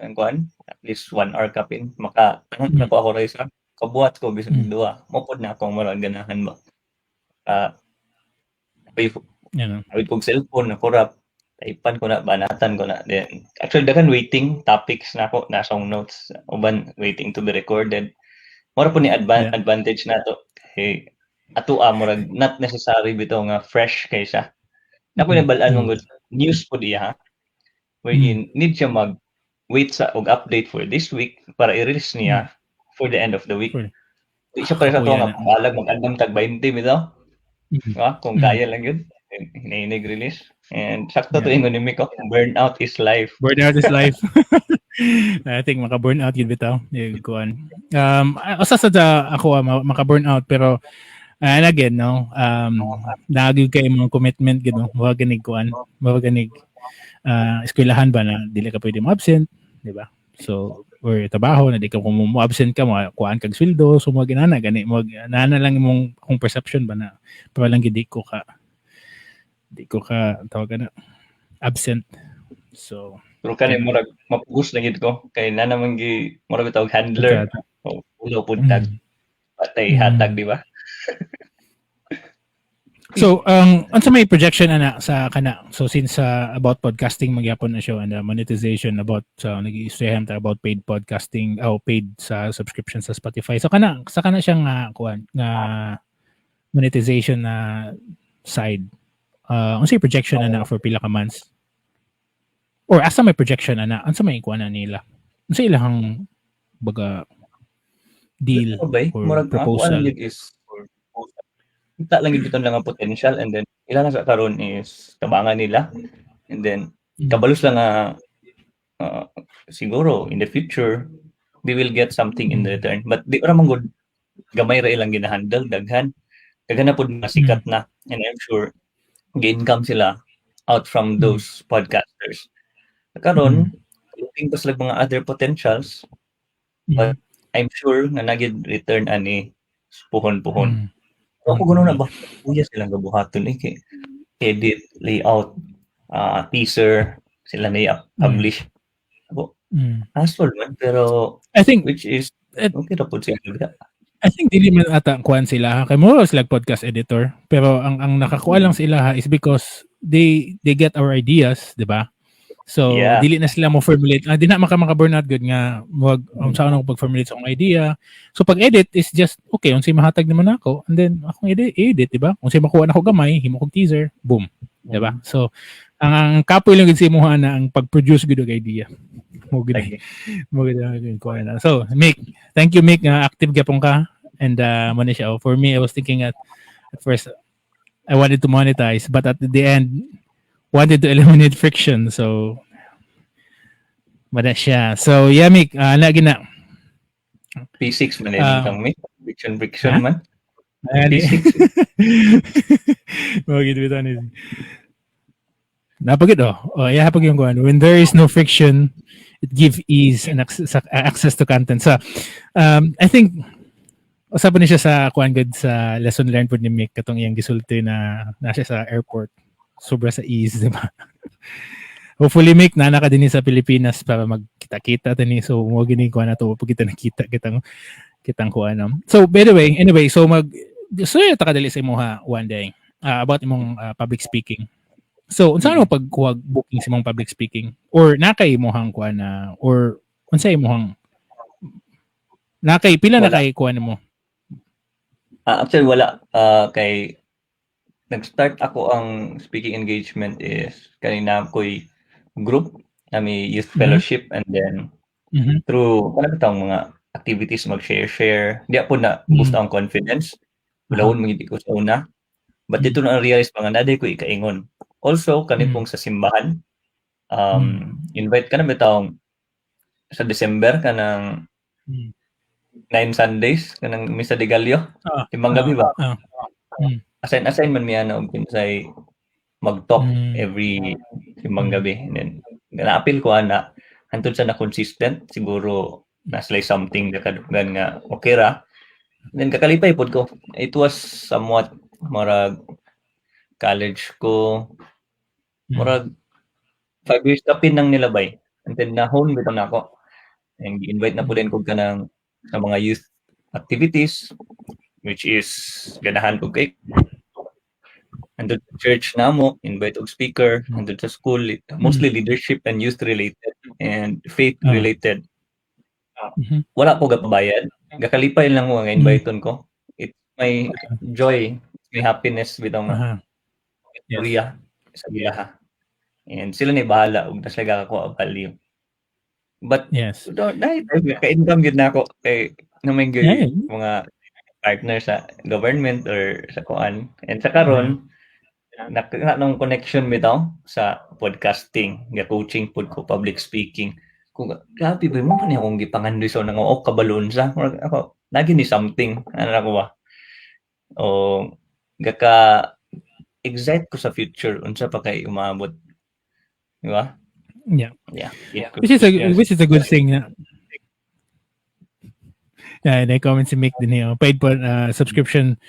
Ang kuan, at least 1 hour kapin maka nako ako ra isa. Kabuhat ko bisan duha. Mopod na akong marang ganahan ba. Ay, awit kog cellphone na corrupt. Taipan ko na, banatan ko na. Then, actually, daghan waiting topics na ako, nasa akong notes. Uban, waiting to be recorded. Mura po ni advantage na to. Kay, ato murag not necessary bitaw nga fresh kay siya. Nako nabalaan mong good news po diya ha. Wherein need siya mag wait sa og update for this week para i-release niya for the end of the week. Di siya para sa to Kuya nga na. Balag mag-andam tag 20 bitaw. Kung kaya lang yun. Hinainig release. And sakto to ingon ni Miko, burnout is life. Burnout is life. I think maka burnout yun bitaw. Yung kuan. Usa sa ako maka burnout pero and again, no, naagyo kay mga commitment gid, no. Mura ganig kuan, mura ganig eskwelahan ba na dili ka pwede mo absent, di ba? So or trabaho na di ka, kung mo absent ka mo kuan kag sweldo, so mo ginana gani mo nana lang imong akong perception ba na para lang gid di ko ka tawag na absent. So Pero kani murag mapugos na gid ko kay na naman gi murag tawag handler. O ulo pud tag patay hatag, di ba? So, ang unsa may projection ana sa kana? So since about podcasting magyapon na siya and monetization about sa so, nag-iistoryahan ta about paid podcasting oh paid sa subscription sa Spotify. So kana sa kana siyang kuan nga monetization na side. Unsa projection ana for pila ka months? Or asa may projection ana? Unsa may kuan na nila? Unsa ilahang baga deal Okay, or murag ang proposal? Kuan is kita lang gyud lang ang potential and then ila lang sa karon is tabangan nila and then kabalos lang nga siguro in the future they will get something in return, but di ra man gud gamay ra ilang ginahandle. Daghan daghan na pud masikat na and I'm sure gi-income sila out from those podcasters karon. Looking pa sila mga other potentials, but I'm sure nga nagid return ani puhon-puhon. Ako gano'n na ba? Kuya silang gabuhaton eh. Kay edit, layout, teaser, sila na i-publish. Ako, hassle man, pero I think which is okay ra pud sila. I think dili man ata kuan sila kay mo sila podcast editor, pero ang nakakuha lang sila ha is because they get our ideas, di ba? So dili na sila mo formulate. Di na maka burnout good nga wag um, sa ano pag-formulate sa akong idea. So pag edit is just okay, unsay mahatag naman ako and then akong edit, edit, di ba? Unsay makuha na ko gamay, himo kog teaser, boom, di ba? So ang kapoy lang gid sa imuha na ang pag-produce gud og idea. Mo gid mo gid ang kuha na. So Mick, thank you, Mick, nga active gyapon ka and mo na siya. Oh, for me, I was thinking at first I wanted to monetize, but at the end wanted to eliminate friction. So wala siya. So yeah, Mick, lagi na. P6 man kang may friction friction Ha? Man. Ayan. P6. Mo gid bitaw ni. Napagid oh. Oh, yeah, pag yung kuan. When there is no friction, it give ease and access to content. So, I think usapan ni siya sa kuan gud sa lesson learned pud ni Mick katong iyang gisulti na nasa sa airport. Sobra sa ease, di ba? Hopefully, Mick, nana ka din sa Pilipinas para magkita-kita tani. So mo gini kuan na to pag kita nakita kitang kuan, no? So by the way, anyway, so mag so ta kadali sa imuha one day about imong public speaking. So unsa mo pagkuha booking sa imong public speaking or na kay imong kuan na or unsa imong na kay pila na Wala. Kay kuan mo? Actually wala. Kay nag-start ako ang speaking engagement is kanina ko'y group na may youth fellowship and then through kanang bitawng mga activities mag-share share di po na boost ang confidence. Ulawon man gyud ko sa una, but dito na realize pa nga naday ko ikaingon also kani pong sa simbahan, invite ka na bitawng sa December kanang 9 Sundays kanang Misa de Gallo, timbang gabi ba. Assign assign man miya na og kinsay mag-talk every simbang gabi and then naapil ko ana hantod sa na consistent. Siguro na sila something na kaduggan nga okay ra, then kakalipay pod ko. It was somewhat murag college ko, murag 5 years kapin nang nilabay and then na-hone bitaw nako and gi-invite na po din ko kanang sa mga youth activities, which is ganahan ko kay Andun sa church namo, invite og speaker, andun sa school, mostly leadership and youth related and faith related. Wala ko gapabayad. Gakalipay lang ko nga invite ko. It's my joy, it's my happiness bitaw nga istorya sa ilaha. And sila ni bahala ug na sila gakakuha og value. But don't ka-income gyud nako kay naman gyud mga partner sa government or sa kuan. And sa karon na nung connection bitaw sa podcasting, ga coaching pud ko, public speaking. Kung grabe ba mo man akong gipangandoy sa una nga o kabalon sa murag ako nagi ni something ano na ko ba. O gaka excite ko sa future unsa pa kay umabot. Di ba? Yeah. Yeah. Which is a good thing na. Yeah, they comment si Mick din here. Paid po subscription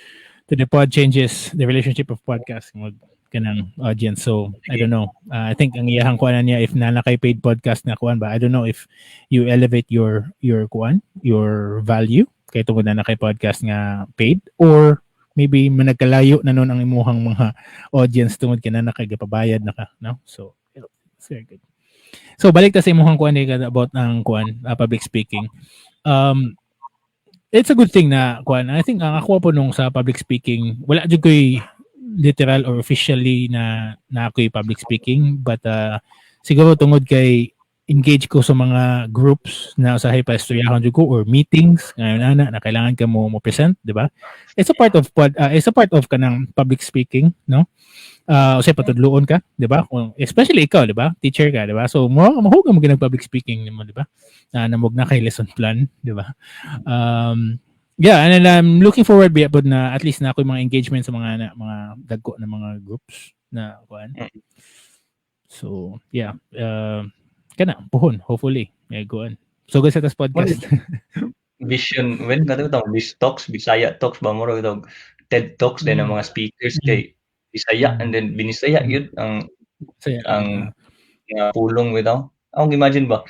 to the pod changes the relationship of podcast mag kanang audience. So, I don't know. I think ang iyahang kuan niya if na kay paid podcast na kuan ba, I don't know if you elevate your kuan, your value kay tungod na kay podcast nga paid or maybe managkalayo na nun ang imuhang mga audience tungod kay na kay gapabayad na ka, no? So, it's very good. So, balik ta sa imuhang kuan eh, about ang kuan, public speaking. It's a good thing na kuan. I think ang ako po nung sa public speaking, wala jud ko'y literal or officially na ako'y public speaking, but siguro tungod kay engage ko sa mga groups na usahay pa istoryahon jud ko or meetings ngayon ana na kailangan ka mo present, di ba? It's a part of kanang public speaking, no? Usahay patudluon ka, di ba? Kung especially ikaw, di ba? Teacher ka, di ba? So mo mahuga mo ginag public speaking nimo, di ba? Na namog na kay lesson plan, di ba? Yeah, and then I'm looking forward biya pod na at least na ako yung mga engagement sa mga na, mga dagko na mga groups na kuan. So, yeah, kana puhon hopefully. Yeah, go on. So go sa tas podcast. Vision when kato tong Bis Talks, Bisaya Talks ba mo tong TED Talks din ang mga speakers kay Bisaya and then Binisaya gyud ang So, yeah, ang nga pulong bitaw. Akong imagine ba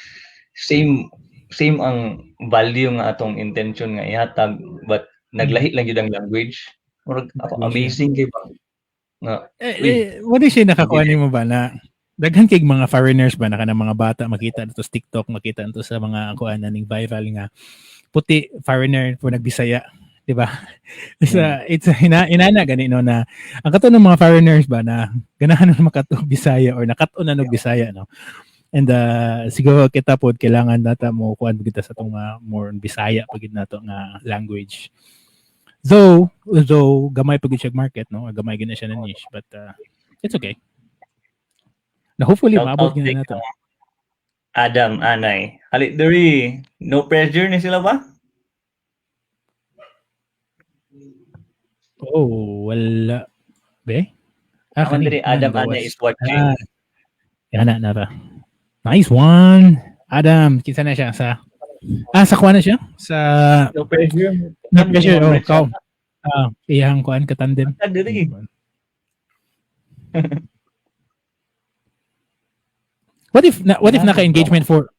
same same ang value nga atong intention nga ihatag but naglahi lang gyud ang language. Murag ako Language, amazing kay ba nga Eh, uy, eh, what is siya nakakuha nimo ba na daghan kay mga foreigners ba na kanang mga bata makita dito sa TikTok, makita dito sa mga kuan na ning viral nga puti foreigner po nagbisaya, di ba? It's a inana gani no na ang kato ng mga foreigners ba na ganahan na makato Bisaya or nakat-on na og Bisaya, no? And siguro kita pod kailangan nata mo kuan kita sa atong more on Bisaya pag nato nga language. Though gamay pag siya market, no? Gamay gid na siya na niche, but it's okay. Na hopefully Shout maabot out gid kay na nato. Adam Anay. Hali diri, no pressure ni sila ba? Oh, wala. Be? Ah, Ako kani. diri Ah, Adam nagawas. Anay is watching. Ah, yan na, na ba? Nice one. Adam, kinsa na siya sa Ah, sa kuan na siya? Sa No pressure. No pressure. Oh, kaw. Ah, iyang kuan katandem. Ah, diri. What if naka-engagement for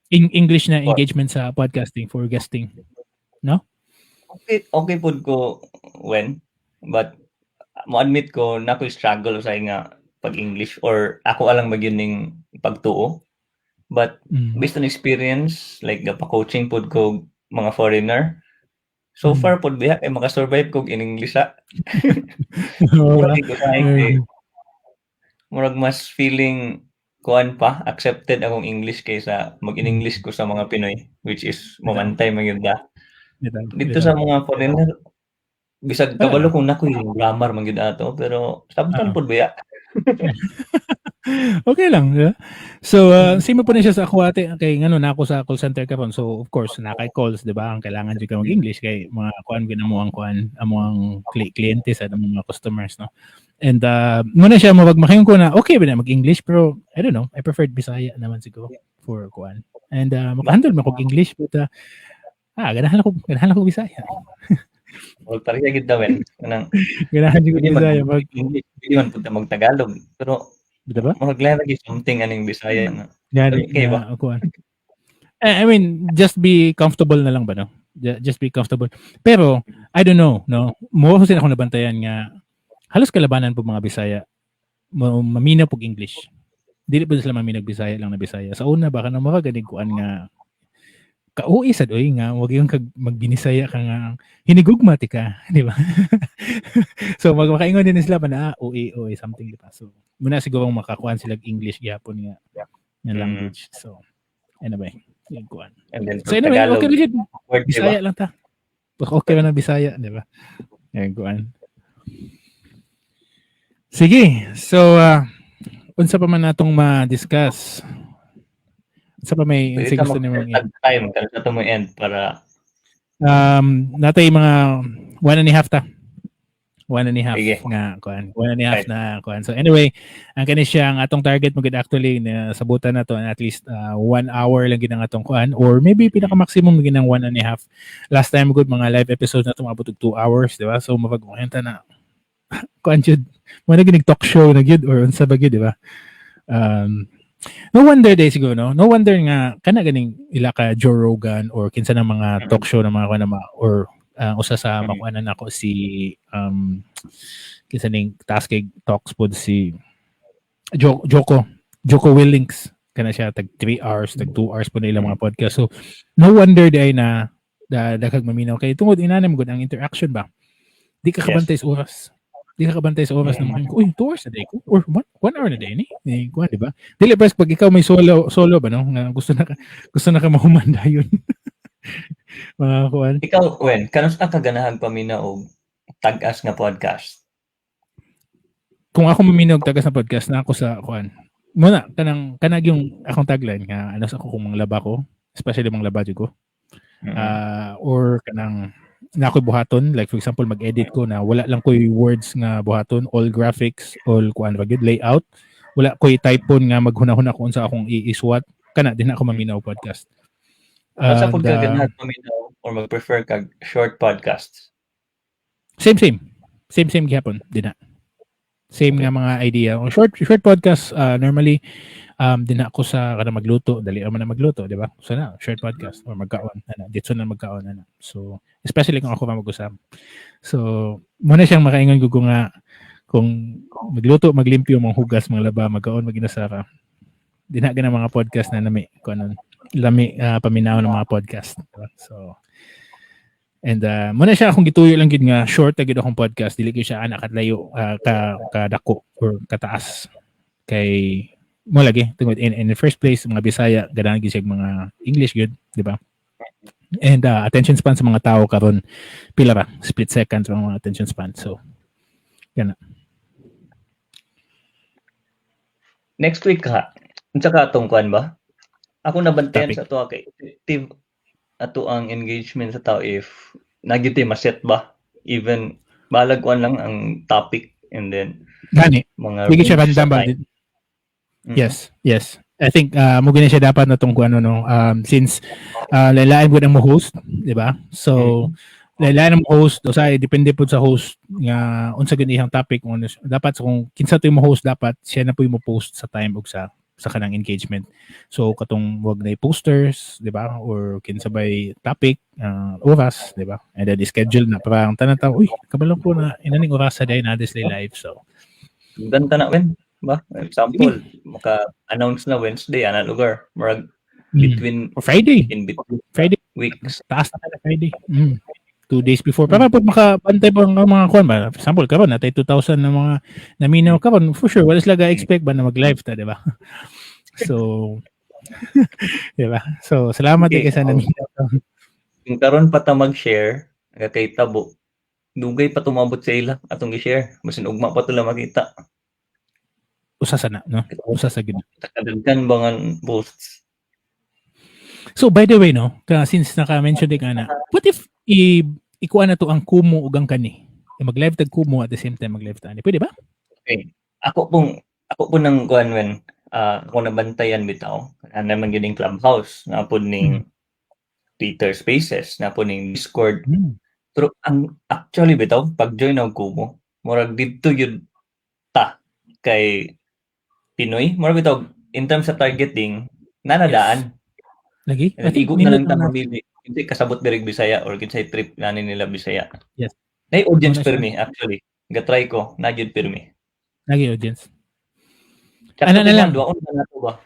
in English na For- engagement sa podcasting for guesting? Okay, okay pod ko when but mo admit ko na ko struggle sa nga pag English or ako alang magyun ning pagtuo. But based on experience, like gapa-coaching pod ko mga foreigner. So far pod biya kay makasurvive kog in English ah. Murag ko sa kay murag mas feeling kuan pa accepted akong English kaysa mag-in English ko sa mga Pinoy, which is mamantay man gyud da. Dito sa mga foreigner bisag kabalo kung nakoy grammar man gyud ato pero sabtan pod biya. Okay lang. Yeah. So, same po na siya sa ako ate kay ngano na ako sa call center karon. So, of course, na kay calls, di ba? Ang kailangan jud ka mag-English kay mga kuan gina mo ang kuan amo ang kliyente sa mga customers, no? And muna siya mabag makingon ko na okay ba na mag-English pero I don't know, I preferred Bisaya naman siguro for kuan. And makahandle man kog English but ganahan ako Bisaya. Well, pareha gid daw. Kanang Ganahan jud ko pwede man Bisaya mag English, pwede man pud ta mag-Tagalog pero Di ba? murag lahi lagi something aning Bisaya nga. Gani Okay ba? na kuan. Eh, I mean, just be comfortable na lang ba, no? Just be comfortable. Pero, I don't know, no? Mo kasi ako nabantayan nga, Halos kalabanan po mga Bisaya maminaw pog English. Dili po sila maminaw Bisaya lang na Bisaya. Sa una baka na maka ganig kuan nga kauwi sad oy nga wag yung kag magbinisaya ka nga hinigugma ti ka, di ba? So magmakaingon din sila ba na ah, uwi uwi something, di ba? So muna siguro makakuan sila og English gihapon nga nga language. So anyway, yung kuan. And then So anyway, Tagalog, okay ra jud. word, di ba? Bisaya lang ta. Okay ra na Bisaya, di ba? Yung kuan. Sige. So unsa pa man natong ma-discuss? Unsa pa may Pwede unsa ta gusto nimo mag time kung sa mo end para Natay mga 1.5 ta. 1.5 Sige. nga kuan. 1.5 na kuan. So anyway, ang kani siya ang atong target mo gid actually na sabutan na to at least 1 hour lang gid ang atong kuan or maybe pinaka maximum gid ang 1.5. Last time good mga live episode na to maabot og 2 hours, di ba? So mapag na kuan jud. Mo na ginig talk show na gyud or unsa ba gyud, di ba? No wonder day siguro, no? No wonder nga kana ganing ila ka Joe Rogan or kinsa ng mga talk show na mga kuan na or usa sa makuanan nako si kinsa ning task kay talks pod si Jocko Willink. Kana siya tag 3 hours, tag 2 hours po na ilang mga podcast. So no wonder day na da daghag maminaw kay tungod inana mo gud ang interaction ba, di ka kabantay sa oras, di ka kabantay sa oras na mga, "Uy, 2 hours na day ko or 1 hour na day ni ni kuan," di ba? Dili ba pag ikaw may solo solo ba, no, nga gusto na ka mahuman dayon mga kuan. Ikaw, Wen, kanus-a ka ganahan paminaw og tag-as nga podcast? Kung ako maminaw og tagas na podcast na ako sa kuan muna kanang kanag yung akong tagline nga ano sa ako kung manglaba ko, especially manglaba jud ko or kanang na ako'y buhaton, like for example mag-edit ko na wala lang ko'y words nga buhaton, all graphics, all kuan ba gyud, layout, wala ko'y typon nga maghuna-huna kung unsa akong iiswat, kana din ako maminaw podcast. Asa pud And, ka ganahan paminaw or mag-prefer kag short podcasts? Same same same same gihapon din na same nga mga idea. O short short podcast, normally din ako sa kana magluto, dali ra man na magluto, di ba? So na short podcast or magkaon ana dito na magkaon ana. So especially kung ako pa mag-usap, so muna siyang makaingon ko nga kung magluto, maglimpyo, manghugas, manglaba, magkaon, maginasara, dinha na mga podcast na nami kung ano lami paminaw ng mga podcast, diba? So and muna siya akong gituyo lang gid nga short na gid akong podcast, dili gyud siya anak katlayo ka kadako or kataas kay mo lagi tungod in the first place mga Bisaya ganahan gid siya mga English gud, di ba? And attention span sa mga tao karon pila ra, split seconds ang mga attention span, so kana. Next week ka, unsa ka atong kuan ba? Ako nabantayan Topic. sa ato kay effective ato ang engagement sa tao if nagyud maset ba, even balag kuan lang ang topic and then Gani mga di siya range sa random ba time. Yes. I think mo gini siya dapat na tong kuan ano since lain gud ang mo host, di ba? So lain ang host, usahay depende pud sa host nga unsa gud iyang topic kung ano dapat. So kung kinsa to mo host, dapat siya na po yung mo post sa time ug sa kanang engagement. So katong wag na posters, di ba? Or kinsa bay topic, oras, di ba? And then schedule na para ang tanan tao, "Uy, kabalo ko na inaning oras sa day na this live." So Ganda na wen ba? Example, maka-announce na Wednesday ana lugar. Murag between Or Friday, in between Friday weeks. Taas na na Friday. 2 days before. Para po makabantay pa ang mga kuan ba. For example, karon natay 2,000 na mga naminaw karon. For sure, wala sila ga-expect ba na mag-live ta, di ba? So, di ba? So, salamat okay. Okay. Kay sa naminaw. Kung karon pa ta mag-share, kay tabo, dugay pa tumabot sa ila atong gi-share. Basin ugma pa to lang makita. Usa sa na, no? Usa sa gid. Kadaghan ba nga posts? So, by the way, no, ka, since naka-mention din ka na, what if ikuan na to ang Kumu ug ang kani? Eh, mag-live tag Kumu at the same time mag-live ta ani. Pwede ba? Okay. Ako po ng kuan when ako nabantayan bitaw. Ana man gyud ning Clubhouse, naa pod ning Twitter Spaces, naa pod ning Discord. Pero ang actually bitaw pag join og Kumu, murag didto gyud ta kay Pinoy, murag bitaw in terms sa targeting nanadaan. Lagi? And then, igo na lang ta mamili. Hindi kasabot diri Bisaya or kinsay trip nani nila Bisaya. Yes. Nay audience Muna per siya. me actually. Ga-try ko, na gyud pirmi. Lagi audience. Sakto Ano na lang? Duwaon na nato ba?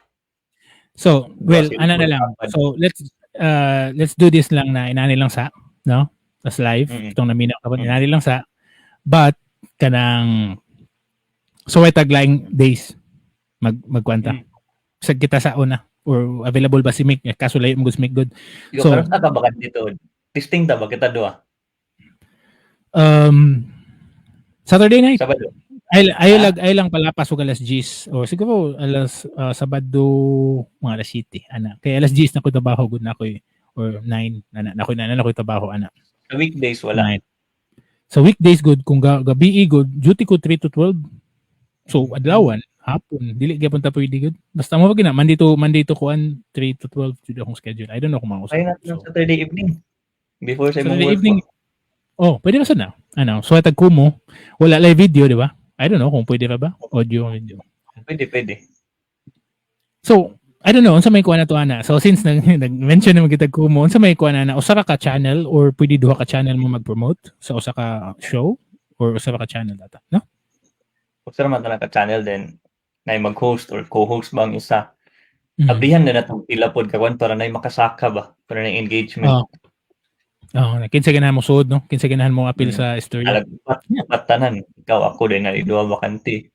So, well, Sila ano na lang. So, let's do this lang na inani lang sa, no? Tas live, itong naminaw ka pa, inani lang sa. But kanang so way taglaing days magkwanta. Sa kita sa una or available ba si Mick? Eh, kaso layo mo si Mick good. So, pero sa ka ba dito? Testing ta ba kita duha? Saturday night. Sabado. Ay ay Ah. Lag ay lang palapas og alas 10 o siguro alas Sabado mga alas 7 ana. Kay alas 10 na ko trabaho good na ko eh. Or 9 ana na ko na na ko trabaho ana. Sa weekdays wala. Night. Sa weekdays good kung gabi good duty ko 3 to 12. So adlawan hapon dili gyapon ta pwede good. Basta mo pag na Monday to kuan 3 to 12 jud akong schedule. I don't know kung mausap. Ay na lang So, Saturday evening. Before sa imong Saturday work. evening. Ba? Oh, pwede ba sad na? Ano, so tag Kumu, wala live video, di ba? I don't know kung pwede pa ba? Audio, video. Pwede, pwede. So, I don't know, unsa may kuan na to ana. So since nag-mention naman kita Kumu, unsa may kuan na usa ra ka channel or pwede duha ka channel mo mag-promote sa usa ka show or usa ra ka channel data, no? Usa ra man ta ka channel then na mag-host or co-host ba ang isa. Mm. Abrihan na natong pila pod ka kuan para nay makasaka ba para na engagement. Oh. Oh, kinsa ganahan mo suod, no? Kinsa ganahan mo apil sa istorya. Alag pat, pat tanan ikaw ako din na duha bakante.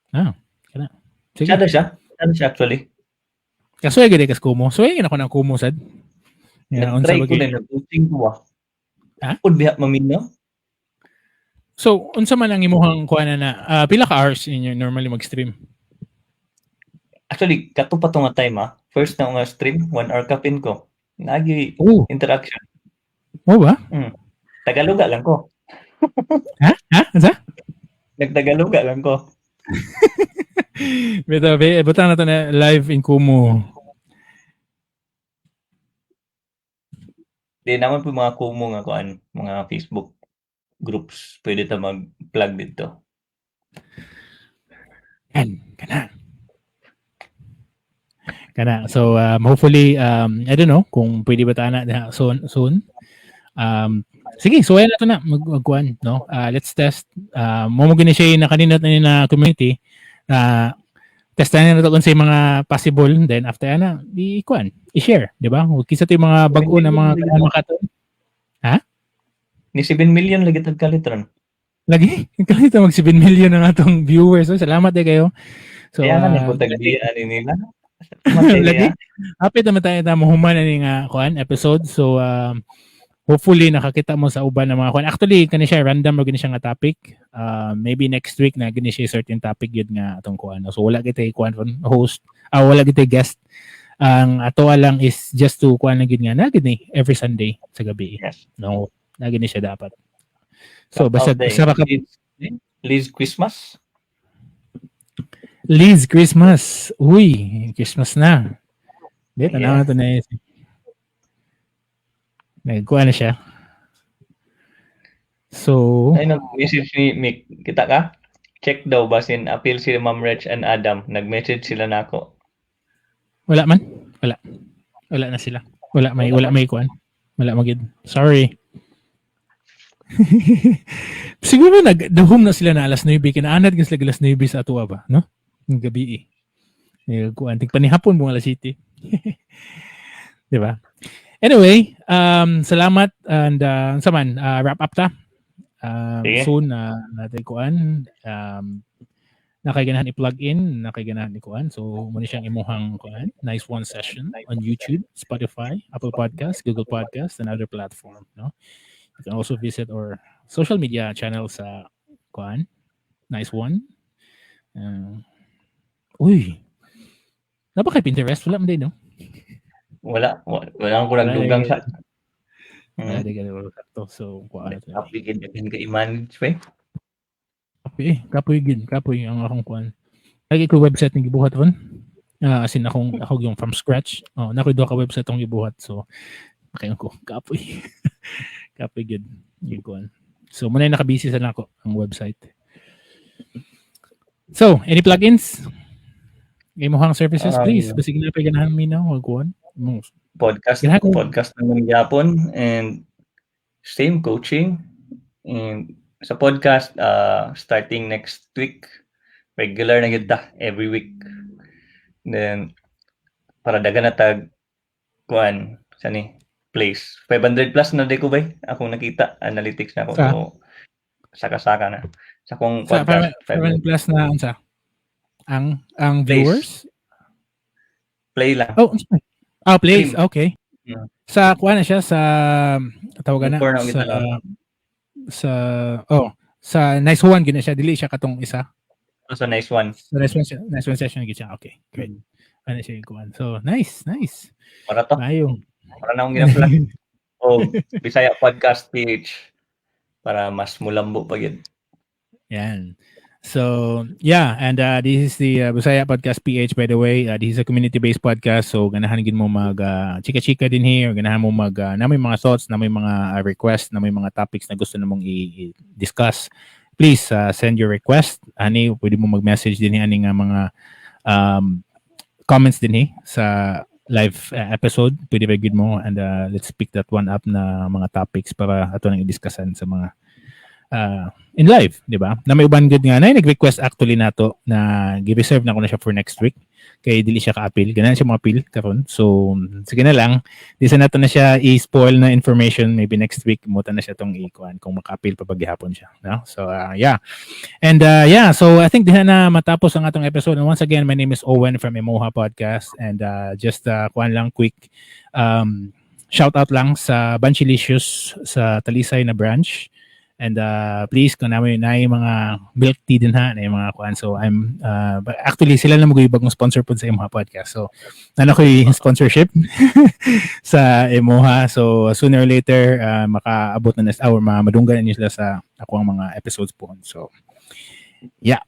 Ah, kana. Sige. Sada siya. Sada siya actually. Kasuya gid kas Kumu. Suya gid ako ng Kumu sad. Yeah, unsa Nag-try ba ko gid? din nag-coaching ko ba. Ha? Pud biha maminaw. So, unsa man ang imuhang kuan na pila ka hours inyo normally mag-stream? Actually, kato pa to nga time ah. First na nga stream, 1 hour kapin ko. Nagi Oh, interaction. mo ba? Tagaluga lang ko. Ha? Ha? Unsa? Nagtagaluga lang ko. Bitaw, be, butang na to na live in Kumu. Di naman po mga Kumu nga kuan, mga Facebook groups pwede ta mag-plug dito. Yan, kana. Kana. So hopefully I don't know kung pwede ba ta na diha soon soon. Sige, so ayan na to na magkuan, no? Let's test. Mo mo gini siya na kanina na na community na testan na to kung sa mga possible, then after ana di kuan, i-share, di ba? Kisa to yung mga bag-o na mga makaton. Ni 7 million lagi tag kalitron. Lagi, kalito mag 7 million na nga tong viewers. So, salamat eh kayo. So, Kaya nga ni tag ani nila. Lagi. Happy naman tayo na mahuman na ni nga kuan episode. So hopefully nakakita mo sa uban ng mga kuan. Actually kani siya random gini siya nga topic. Maybe next week na gini siya certain topic yun nga atong kuan. So wala kita kuan from host, wala kita guest. Ang ato lang is just to kuan na gid nga na gid ni every Sunday sa gabi. Yes. No, na gini siya dapat. So basta basta ka Liz Christmas. Liz Christmas. Uy, Christmas na. Di, tanaw na to na yun. Nagkuha na siya. So, Ay, nag-message ni Mick. Kita ka? Check daw basin appeal si Ma'am Rech and Adam. Nag-message sila nako. Wala man. Wala. Wala na sila. Wala may kuan. Wala magid. Sorry. Siguro nag-home na sila na alas 9. Kinaanad ka sila alas 9 sa atua ba? No? Ng gabi eh. Eh, kuan. Tigpanihapon mo alas 7. Di ba? Anyway, salamat and sa man, wrap up ta. Sige. Soon natin kuan nakay ganahan i-plug in, nakay ganahan i-kuan. So mo ni siyang imuhang kuan, Nice One Session on YouTube, Spotify, Apple Podcast, Google Podcast and other platform, no? You can also visit our social media channel sa kuan, Nice One. Uy. Napa kay Pinterest wala man din, no? Wala. Wala, wala akong Wala dugang eh. sa. Wala di ka sakto. So kuan na to. Kapoy gid daghan ka i-manage pa eh. Kapoy eh, kapoy gid, kapoy ang akong kuan. Lagi ko website ni gibuhat ron. As in akong ako yung from scratch. Oh, nako duha ka website akong gibuhat. So makayon ko kapoy. Kapoy gid yung kuan. So muna yung naka-busy sa nako ang website. So, any plugins? Imuhang services, please. Basig na pa ganahan mi na og kuan. Mo Podcast, Ganahan ko. podcast naman gyapon and same coaching and Sa podcast, starting next week, regular na gyud ta every week. Then para daghan na tag kuan sa ni place. 500 plus na di ko bay akong nakita analytics na ako. Sa? So, saka-saka na. Sa akong Sa podcast, 500 plus na unsa? Ang Plays. Viewers? Play lang. Oh, unsa? Ah, plays. Stream. Okay. Sa kuan na siya sa tawagan na Before na sa kita lang. Sa oh, sa Nice One gyud na siya, dili siya katong isa. So Nice One. Sa Nice One siya, Nice One session gyud siya. Okay, great. Ano siya yung kuan. So, nice, nice. Para to. Maayo. Para na akong gina-plug. O Bisaya Podcast PH para mas mulambo pa gyud. Yan. So, yeah, and this is the Bisaya Podcast PH, by the way. This is a community-based podcast. So, ganahan gyud mo mag chika-chika din here. Ganahan mo mag na may mga thoughts, na may mga request, na may mga topics na gusto namong i-discuss. Please send your request. Ani, pwede mo mag-message din ani nga mga comments din sa live episode. Pwede ba gyud mo and let's pick that one up na mga topics para ato nang i-discussan sa mga in live, di ba? Na may uban gud nga na nag-request actually nato na gi-reserve na ko na siya for next week kay dili siya ka-apil. Ganahan siya mga appeal karon. So sige na lang, di sa nato na siya i-spoil na information. Maybe next week mo na siya tong i-kuan kung maka-apil pa gihapon siya, no? So yeah. And yeah, so I think diha na matapos ang atong episode. And once again, my name is Owen from Emoha Podcast and just kuan lang, quick shout out lang sa Banchilicious sa Talisay na branch. And please, kung namin na mga milk tea din ha, na yung mga kuan. So I'm but actually sila na mo bagong sponsor po sa Emoha Podcast. So nana ko yung sponsorship sa Emoha. So sooner or later makaabot na na or madunggan na niyo sila sa ako ang mga episodes po. So yeah.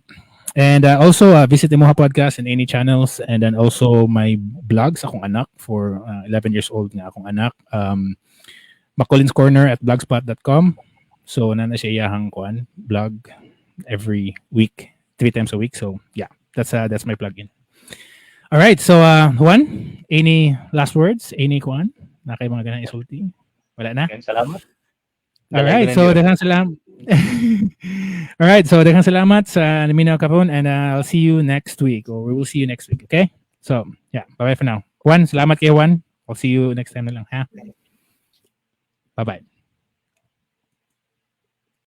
And also visit Emoha Podcast and any channels and then also my blog sa akong anak for 11 years old nga akong anak. Macolin's Corner at blogspot.com. So na siya iyahang kuan blog every week, three times a week. So yeah, that's my plug-in. All right, so Juan, any last words? Any kuan? Na kay mga ganang isulti? Wala na? Yan, salamat. All right, so daghang salamat. All right, so daghang salamat sa naminaw karon and I'll see you next week or we will see you next week, okay? So, yeah, bye-bye for now. Juan, salamat kay Juan. I'll see you next time na lang, ha? Bye-bye.